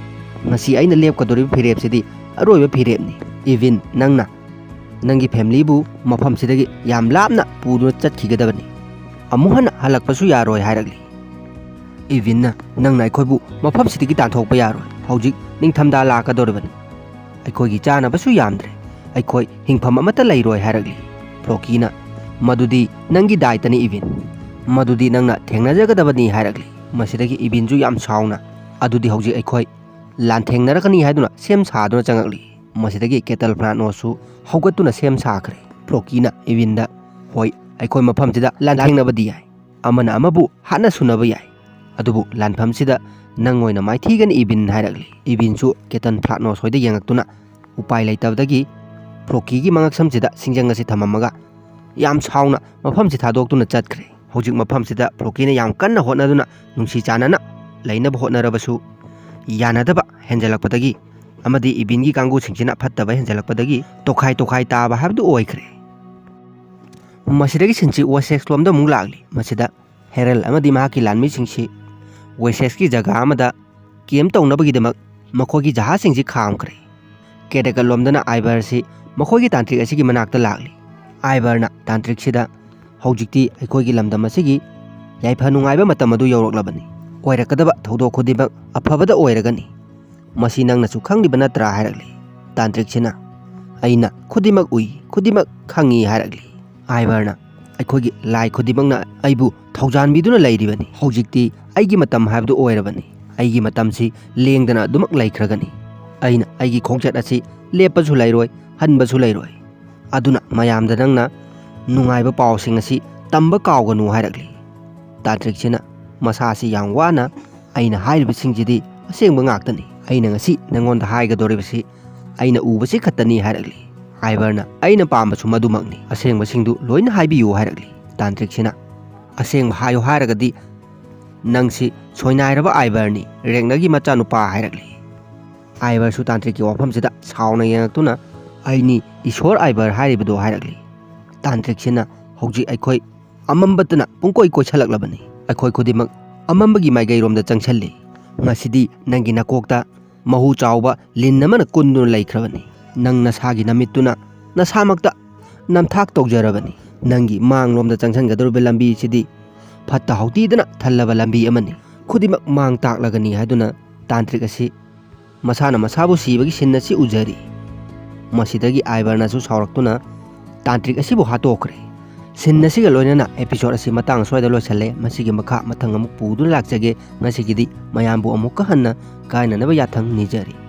"ꯉꯁꯤ ꯑꯩꯅ ꯂꯦꯞꯀꯗꯧꯔꯤꯕ ꯐꯤꯔꯦꯞꯁꯤꯗꯤ ꯑꯔꯣꯏꯕ ꯐꯤꯔꯦꯞꯅꯤ꯫ ꯏꯚꯤꯟ, ꯅꯪꯅ ꯅꯪꯒꯤ ꯐꯦꯃꯤꯂꯤꯕꯨ ꯃꯐꯝꯁꯤꯗꯒꯤ ꯌꯥꯝ ꯂꯥꯞꯅ ꯄꯨꯗꯨꯅ ꯆꯠꯈꯤꯒꯗꯕꯅꯤ꯫ ꯑꯃꯨꯛ ꯍꯟꯅ ꯍꯜꯂꯛꯄꯁꯨ ꯌꯥꯔꯣꯏ" ꯍꯥꯏꯔꯛꯂꯤ꯫ ꯏꯚꯤꯟꯅ, "ꯅꯪꯅ ꯑꯩꯈꯣꯏꯕꯨ ꯃꯐꯝꯁꯤꯗꯒꯤ ꯇꯥꯟꯊꯣꯛꯄ ꯌꯥꯔꯣꯏ꯫ ꯍꯧꯖꯤꯛ ꯅꯤꯡꯊꯝꯊꯥ ꯂꯥꯛꯀꯗꯧꯔꯤꯕꯅꯤ꯫ ꯑꯩꯈꯣꯏꯒꯤ ꯆꯥꯅꯕꯁꯨ ꯌꯥꯝꯗ꯭ꯔꯦ꯫ ꯑꯩꯈꯣꯏ ꯍꯤꯡꯐꯝ ꯑꯃꯠꯇ ꯂꯩꯔꯣꯏ" ꯍꯥꯏꯔꯛꯂꯤ꯫ ꯐ꯭ꯂꯣꯀꯤꯅ, "ꯃꯗꯨꯗꯤ ꯅꯪꯒꯤ ꯗꯥꯏꯇꯅꯤ ꯏꯚꯤꯟ꯫ ꯃꯗꯨꯗꯤ ꯅꯪꯅ ꯊꯦꯡꯅꯖꯒꯗꯕꯅꯤ" ꯍꯥꯏꯔꯛꯂꯤ꯫ ꯃꯁꯤꯗꯒꯤ ꯏꯚꯤꯟꯁꯨ ꯌꯥꯝ ꯁꯥꯎꯅ, "ꯑꯗꯨꯗꯤ ꯍꯧꯖꯤꯛ ꯑꯩꯈꯣꯏ ꯂꯥꯟꯊꯦꯡꯅꯔꯛꯀꯅꯤ" ꯍꯥꯏꯗꯨꯅ ꯁꯦꯝ ꯁꯥꯗꯨꯅ ꯆꯪꯉꯛꯂꯤ꯫ ꯃꯁꯤꯗꯒꯤ ꯀꯦꯇꯜ ꯐ꯭ꯂꯥꯅꯣꯁꯨ ꯍꯧꯒꯠꯇꯨꯅ ꯁꯦꯝ ꯁꯥꯈ꯭ꯔꯦ꯫ ꯐ꯭ꯂꯣꯀꯤꯅ ꯏꯚꯤꯟꯗ, "ꯍꯣꯏ, ꯑꯩꯈꯣꯏ ꯃꯐꯝꯁꯤꯗ ꯂꯥꯟꯊꯦꯡꯅꯕꯗꯤ ꯌꯥꯏ, ꯑꯃꯅ ꯑꯃꯕꯨ ꯍꯥꯠꯅ ꯁꯨꯅꯕ ꯌꯥꯏ, ꯑꯗꯨꯕꯨ ꯂꯥꯟꯐꯝꯁꯤꯗ ꯅꯪ ꯑꯣꯏꯅ ꯃꯥꯏꯊꯤꯒꯅꯤ ꯏꯚꯤꯟ" ꯍꯥꯏꯔꯛꯂꯤ꯫ ꯏꯚꯤꯟꯁꯨ ꯀꯦꯇꯜ ꯐ꯭ꯂꯥꯅꯣꯁ ꯍꯣꯏꯗ ꯌꯦꯡꯉꯛꯇꯨꯅ, ꯎꯄꯥꯏ ꯂꯩꯇꯕꯗꯒꯤ ꯐ꯭ꯂꯣꯀꯤꯒꯤ ꯃꯉꯛꯁꯝꯁꯤꯗ ꯁꯤꯡꯖꯪ ꯑꯁꯤ ꯊꯝꯃꯝꯃꯒ ꯌꯥꯝ ꯁꯥꯎꯅ ꯃꯐꯝꯁꯤ ꯊꯥꯗꯣꯛꯇꯨꯅ ꯆꯠꯈ꯭ꯔꯦ꯫ ꯍꯧꯖꯤꯛ ꯃꯐꯝꯁꯤꯗ ꯐ꯭ꯂꯣꯀꯤꯅ ꯌꯥꯝ ꯀꯟꯅ ꯍꯣꯠꯅꯗꯨꯅ ꯅꯨꯡꯁꯤ ꯆꯥꯟꯅꯅ ꯂꯩꯅꯕ ꯍꯣꯠꯅꯔꯕꯁꯨ ꯌꯥꯅꯗꯕ ꯍꯦꯟꯖꯜꯂꯛꯄꯗꯒꯤ ꯑꯃꯗꯤ ꯏꯚꯤꯟꯒꯤ ꯀꯥꯡꯕꯨꯁꯤꯡꯁꯤꯅ ꯐꯠꯇꯕ ꯍꯦꯟꯖꯜꯂꯛꯄꯗꯒꯤ ꯇꯣꯈꯥꯏ ꯇꯣꯈꯥꯏ ꯇꯥꯕ ꯍꯥꯏꯕꯗꯨ ꯑꯣꯏꯈ꯭ꯔꯦ꯫ ꯃꯁꯤꯗꯒꯤ ꯁꯤꯟꯁꯤ ꯋꯦꯁꯦꯛꯁ ꯂꯣꯝꯗ ꯑꯃꯨꯛ ꯂꯥꯛꯂꯤ꯫ ꯃꯁꯤꯗ ꯍꯦꯔꯜ ꯑꯃꯗꯤ ꯃꯍꯥꯛꯀꯤ ꯂꯥꯟꯃꯤꯁꯤꯡꯁꯤ ꯋꯦꯁꯦꯛꯁꯀꯤ ꯖꯒꯥ ꯑꯃꯗ ꯀꯦꯝ ꯇꯧꯅꯕꯒꯤꯗꯃꯛ ꯃꯈꯣꯏꯒꯤ ꯖꯍꯥꯖꯁꯤꯡꯁꯤ ꯈꯥꯝꯈ꯭ꯔꯦ꯫ ꯀꯦꯗꯦꯀꯠ ꯂꯣꯝꯗꯅ ꯑꯥꯏꯕꯔꯁꯤ ꯃꯈꯣꯏꯒꯤ ꯇꯥꯟꯇ꯭ꯔꯤꯛ ꯑꯁꯤꯒꯤ ꯃꯅꯥꯛꯇ ꯂꯥꯛꯂꯤ꯫ ꯑꯥꯏꯕꯔꯅ ꯇꯥꯟꯇ꯭ꯔꯤꯛꯁꯤꯗ, "ꯍꯧꯖꯤꯛꯇꯤ ꯑꯩꯈꯣꯏꯒꯤ ꯂꯝꯗꯝ ꯑꯁꯤꯒꯤ ꯌꯥꯏꯐ ꯅꯨꯡꯉꯥꯏꯕ ꯃꯇꯝ ꯑꯗꯨ ꯌꯧꯔꯛꯂꯕꯅꯤ꯫ ꯑꯣꯏꯔꯛꯀꯗꯕ ꯊꯧꯗꯣꯛ ꯈꯨꯗꯤꯡꯃꯛ ꯑꯐꯕꯗ ꯑꯣꯏꯔꯒꯅꯤ꯫ ꯃꯁꯤ ꯅꯪꯅꯁꯨ ꯈꯪꯂꯤꯕ ꯅꯠꯇ꯭ꯔꯥ?" ꯍꯥꯏꯔꯛꯂꯤ꯫ ꯇꯥꯟꯇ꯭ꯔꯤꯛꯁꯤꯅ, "ꯑꯩꯅ ꯈꯨꯗꯤꯡꯃꯛ ꯎꯏ, ꯈꯨꯗꯤꯡꯃꯛ ꯈꯪꯏ" ꯍꯥꯏꯔꯛꯂꯤ꯫ ꯑꯥꯏꯕꯔꯅ, "ꯑꯩꯈꯣꯏꯒꯤ ꯂꯥꯏ ꯈꯨꯗꯤꯡꯃꯛꯅ ꯑꯩꯕꯨ ꯊꯧꯖꯥꯟꯕꯤꯗꯨꯅ ꯂꯩꯔꯤꯕꯅꯤ꯫ ꯍꯧꯖꯤꯛꯇꯤ ꯑꯩꯒꯤ ꯃꯇꯝ ꯍꯥꯏꯕꯗꯨ ꯑꯣꯏꯔꯕꯅꯤ꯫ ꯑꯩꯒꯤ ꯃꯇꯝꯁꯤ ꯂꯦꯡꯗꯅ ꯑꯗꯨꯃꯛ ꯂꯩꯈ꯭ꯔꯒꯅꯤ꯫ ꯑꯩꯅ ꯑꯩꯒꯤ ꯈꯣꯡꯆꯠ ꯑꯁꯤ ꯂꯦꯞꯄꯁꯨ ꯂꯩꯔꯣꯏ, ꯍꯟꯕꯁꯨ ꯂꯩꯔꯣꯏ꯫ ꯑꯗꯨꯅ ꯃꯌꯥꯝꯗ ꯅꯪꯅ ꯅꯨꯡꯉꯥꯏꯕ ꯄꯥꯎꯁꯤꯡ ꯑꯁꯤ ꯇꯝꯕ ꯀꯥꯎꯒꯅꯨ ꯍꯥꯏꯔꯛꯂꯤ꯫ ꯇꯥꯟꯇ꯭ꯔꯤꯛꯁꯤꯅ ꯃꯁꯥꯁꯤ ꯌꯥꯝ ꯋꯥꯅ, "ꯑꯩꯅ ꯍꯥꯏꯔꯤꯕꯁꯤꯡꯁꯤꯗꯤ ꯑꯁꯦꯡꯕ ꯉꯥꯛꯇꯅꯤ꯫ ꯑꯩꯅ ꯉꯁꯤ ꯅꯪꯉꯣꯟꯗ ꯍꯥꯏꯒꯗꯧꯔꯤꯕꯁꯤ ꯑꯩꯅ ꯎꯕꯁꯤ ꯈꯛꯇꯅꯤ" ꯍꯥꯏꯔꯛꯂꯤ꯫ ꯑꯥꯏꯚꯔꯅ, "ꯑꯩꯅ ꯄꯥꯝꯕꯁꯨ ꯃꯗꯨꯃꯛꯅꯤ꯫ ꯑꯁꯦꯡꯕꯁꯤꯡꯗꯨ ꯂꯣꯏꯅ ꯍꯥꯏꯕꯤꯌꯨ" ꯍꯥꯏꯔꯛꯂꯤ꯫ ꯇꯥꯟꯇ꯭ꯔꯤꯛꯁꯤꯅ, "ꯑꯁꯦꯡꯕ ꯍꯥꯏꯌꯨ ꯍꯥꯏꯔꯒꯗꯤ ꯅꯪꯁꯤ ꯁꯣꯏꯅꯥꯏꯔꯕ ꯑꯥꯏꯚꯔꯅꯤ, ꯔꯦꯛꯅꯒꯤ ꯃꯆꯥꯅꯨꯄꯥ" ꯍꯥꯏꯔꯛꯂꯤ꯫ ꯑꯥꯏꯚꯔꯁꯨ ꯇꯥꯟꯇ꯭ꯔꯤꯛꯀꯤ ꯋꯥꯐꯝꯁꯤꯗ ꯁꯥꯎꯅ ꯌꯦꯡꯉꯛꯇꯨꯅ, "ꯑꯩꯅꯤ ꯏꯁꯣꯔ ꯑꯥꯏꯚꯔ ꯍꯥꯏꯔꯤꯕꯗꯣ" ꯍꯥꯏꯔꯛꯂꯤ꯫ ꯇꯥꯟꯇ꯭ꯔꯤꯛꯁꯤꯅ, "ꯍꯧꯖꯤꯛ ꯑꯩꯈꯣꯏ ꯑꯃꯝꯕꯇꯅ ꯄꯨꯡꯀꯣꯏ ꯀꯣꯏꯁꯜꯂꯛꯂꯕꯅꯤ꯫ ꯑꯩꯈꯣꯏ ꯈꯨꯗꯤꯡꯃꯛ ꯑꯃꯝꯕꯒꯤ ꯃꯥꯏꯀꯩꯔꯣꯝꯗ ꯆꯪꯁꯜꯂꯤ꯫ ꯉꯁꯤꯗꯤ ꯅꯪꯒꯤ ꯅꯀꯣꯛꯇ ꯃꯍꯨ ꯆꯥꯎꯕ ꯂꯤꯟ ꯑꯃꯅ ꯀꯨꯟꯗꯨꯅ ꯂꯩꯈ꯭ꯔꯕꯅꯤ꯫ ꯅꯪ ꯅꯁꯥꯒꯤ ꯅꯃꯤꯠꯇꯨꯅ ꯅꯁꯥꯃꯛꯇ ꯅꯝꯊꯥꯛ ꯇꯧꯖꯔꯕꯅꯤ꯫ ꯅꯪꯒꯤ ꯃꯥꯡꯂꯣꯝꯗ ꯆꯪꯁꯤꯟꯒꯗꯧꯔꯤꯕ ꯂꯝꯕꯤꯁꯤꯗꯤ ꯐꯠꯇ ꯍꯥꯎꯊꯤꯗꯅ ꯊꯜꯂꯕ ꯂꯝꯕꯤ ꯑꯃꯅꯤ꯫ ꯈꯨꯗꯤꯡꯃꯛ ꯃꯥꯡ ꯇꯥꯛꯂꯒꯅꯤ" ꯍꯥꯏꯗꯨꯅ ꯇꯥꯟꯇ꯭ꯔꯤꯛ ꯑꯁꯤ ꯃꯁꯥꯅ ꯃꯁꯥꯕꯨ ꯁꯤꯕꯒꯤ ꯁꯤꯟ ꯑꯁꯤ ꯎꯖꯔꯤ꯫ ꯃꯁꯤꯗꯒꯤ ꯑꯥꯏꯚꯔꯅꯁꯨ ꯁꯥꯎꯔꯛꯇꯨꯅ ꯇꯥꯟꯇ꯭ꯔꯤꯛ ꯑꯁꯤꯕꯨ ꯍꯥꯠꯇꯣꯛꯈ꯭ꯔꯦ꯫ ꯁꯤꯟ ꯑꯁꯤꯒ ꯂꯣꯏꯅꯅ episode ꯑꯁꯤ ꯃꯇꯥꯡ ꯑꯁ꯭ꯋꯥꯏꯗ ꯂꯣꯏꯁꯜꯂꯦ꯫ ꯃꯁꯤꯒꯤ ꯃꯈꯥ ꯃꯊꯪ ꯑꯃꯨꯛ ꯄꯨꯗꯨꯅ ꯂꯥꯛꯆꯒꯦ꯫ ꯉꯁꯤꯒꯤꯗꯤ ꯃꯌꯥꯝꯕꯨ ꯑꯃꯨꯛꯀ ꯍꯟꯅ ꯀꯥꯏꯅꯅꯕ ꯌꯥꯊꯪ ꯅꯤꯖꯔꯤ꯫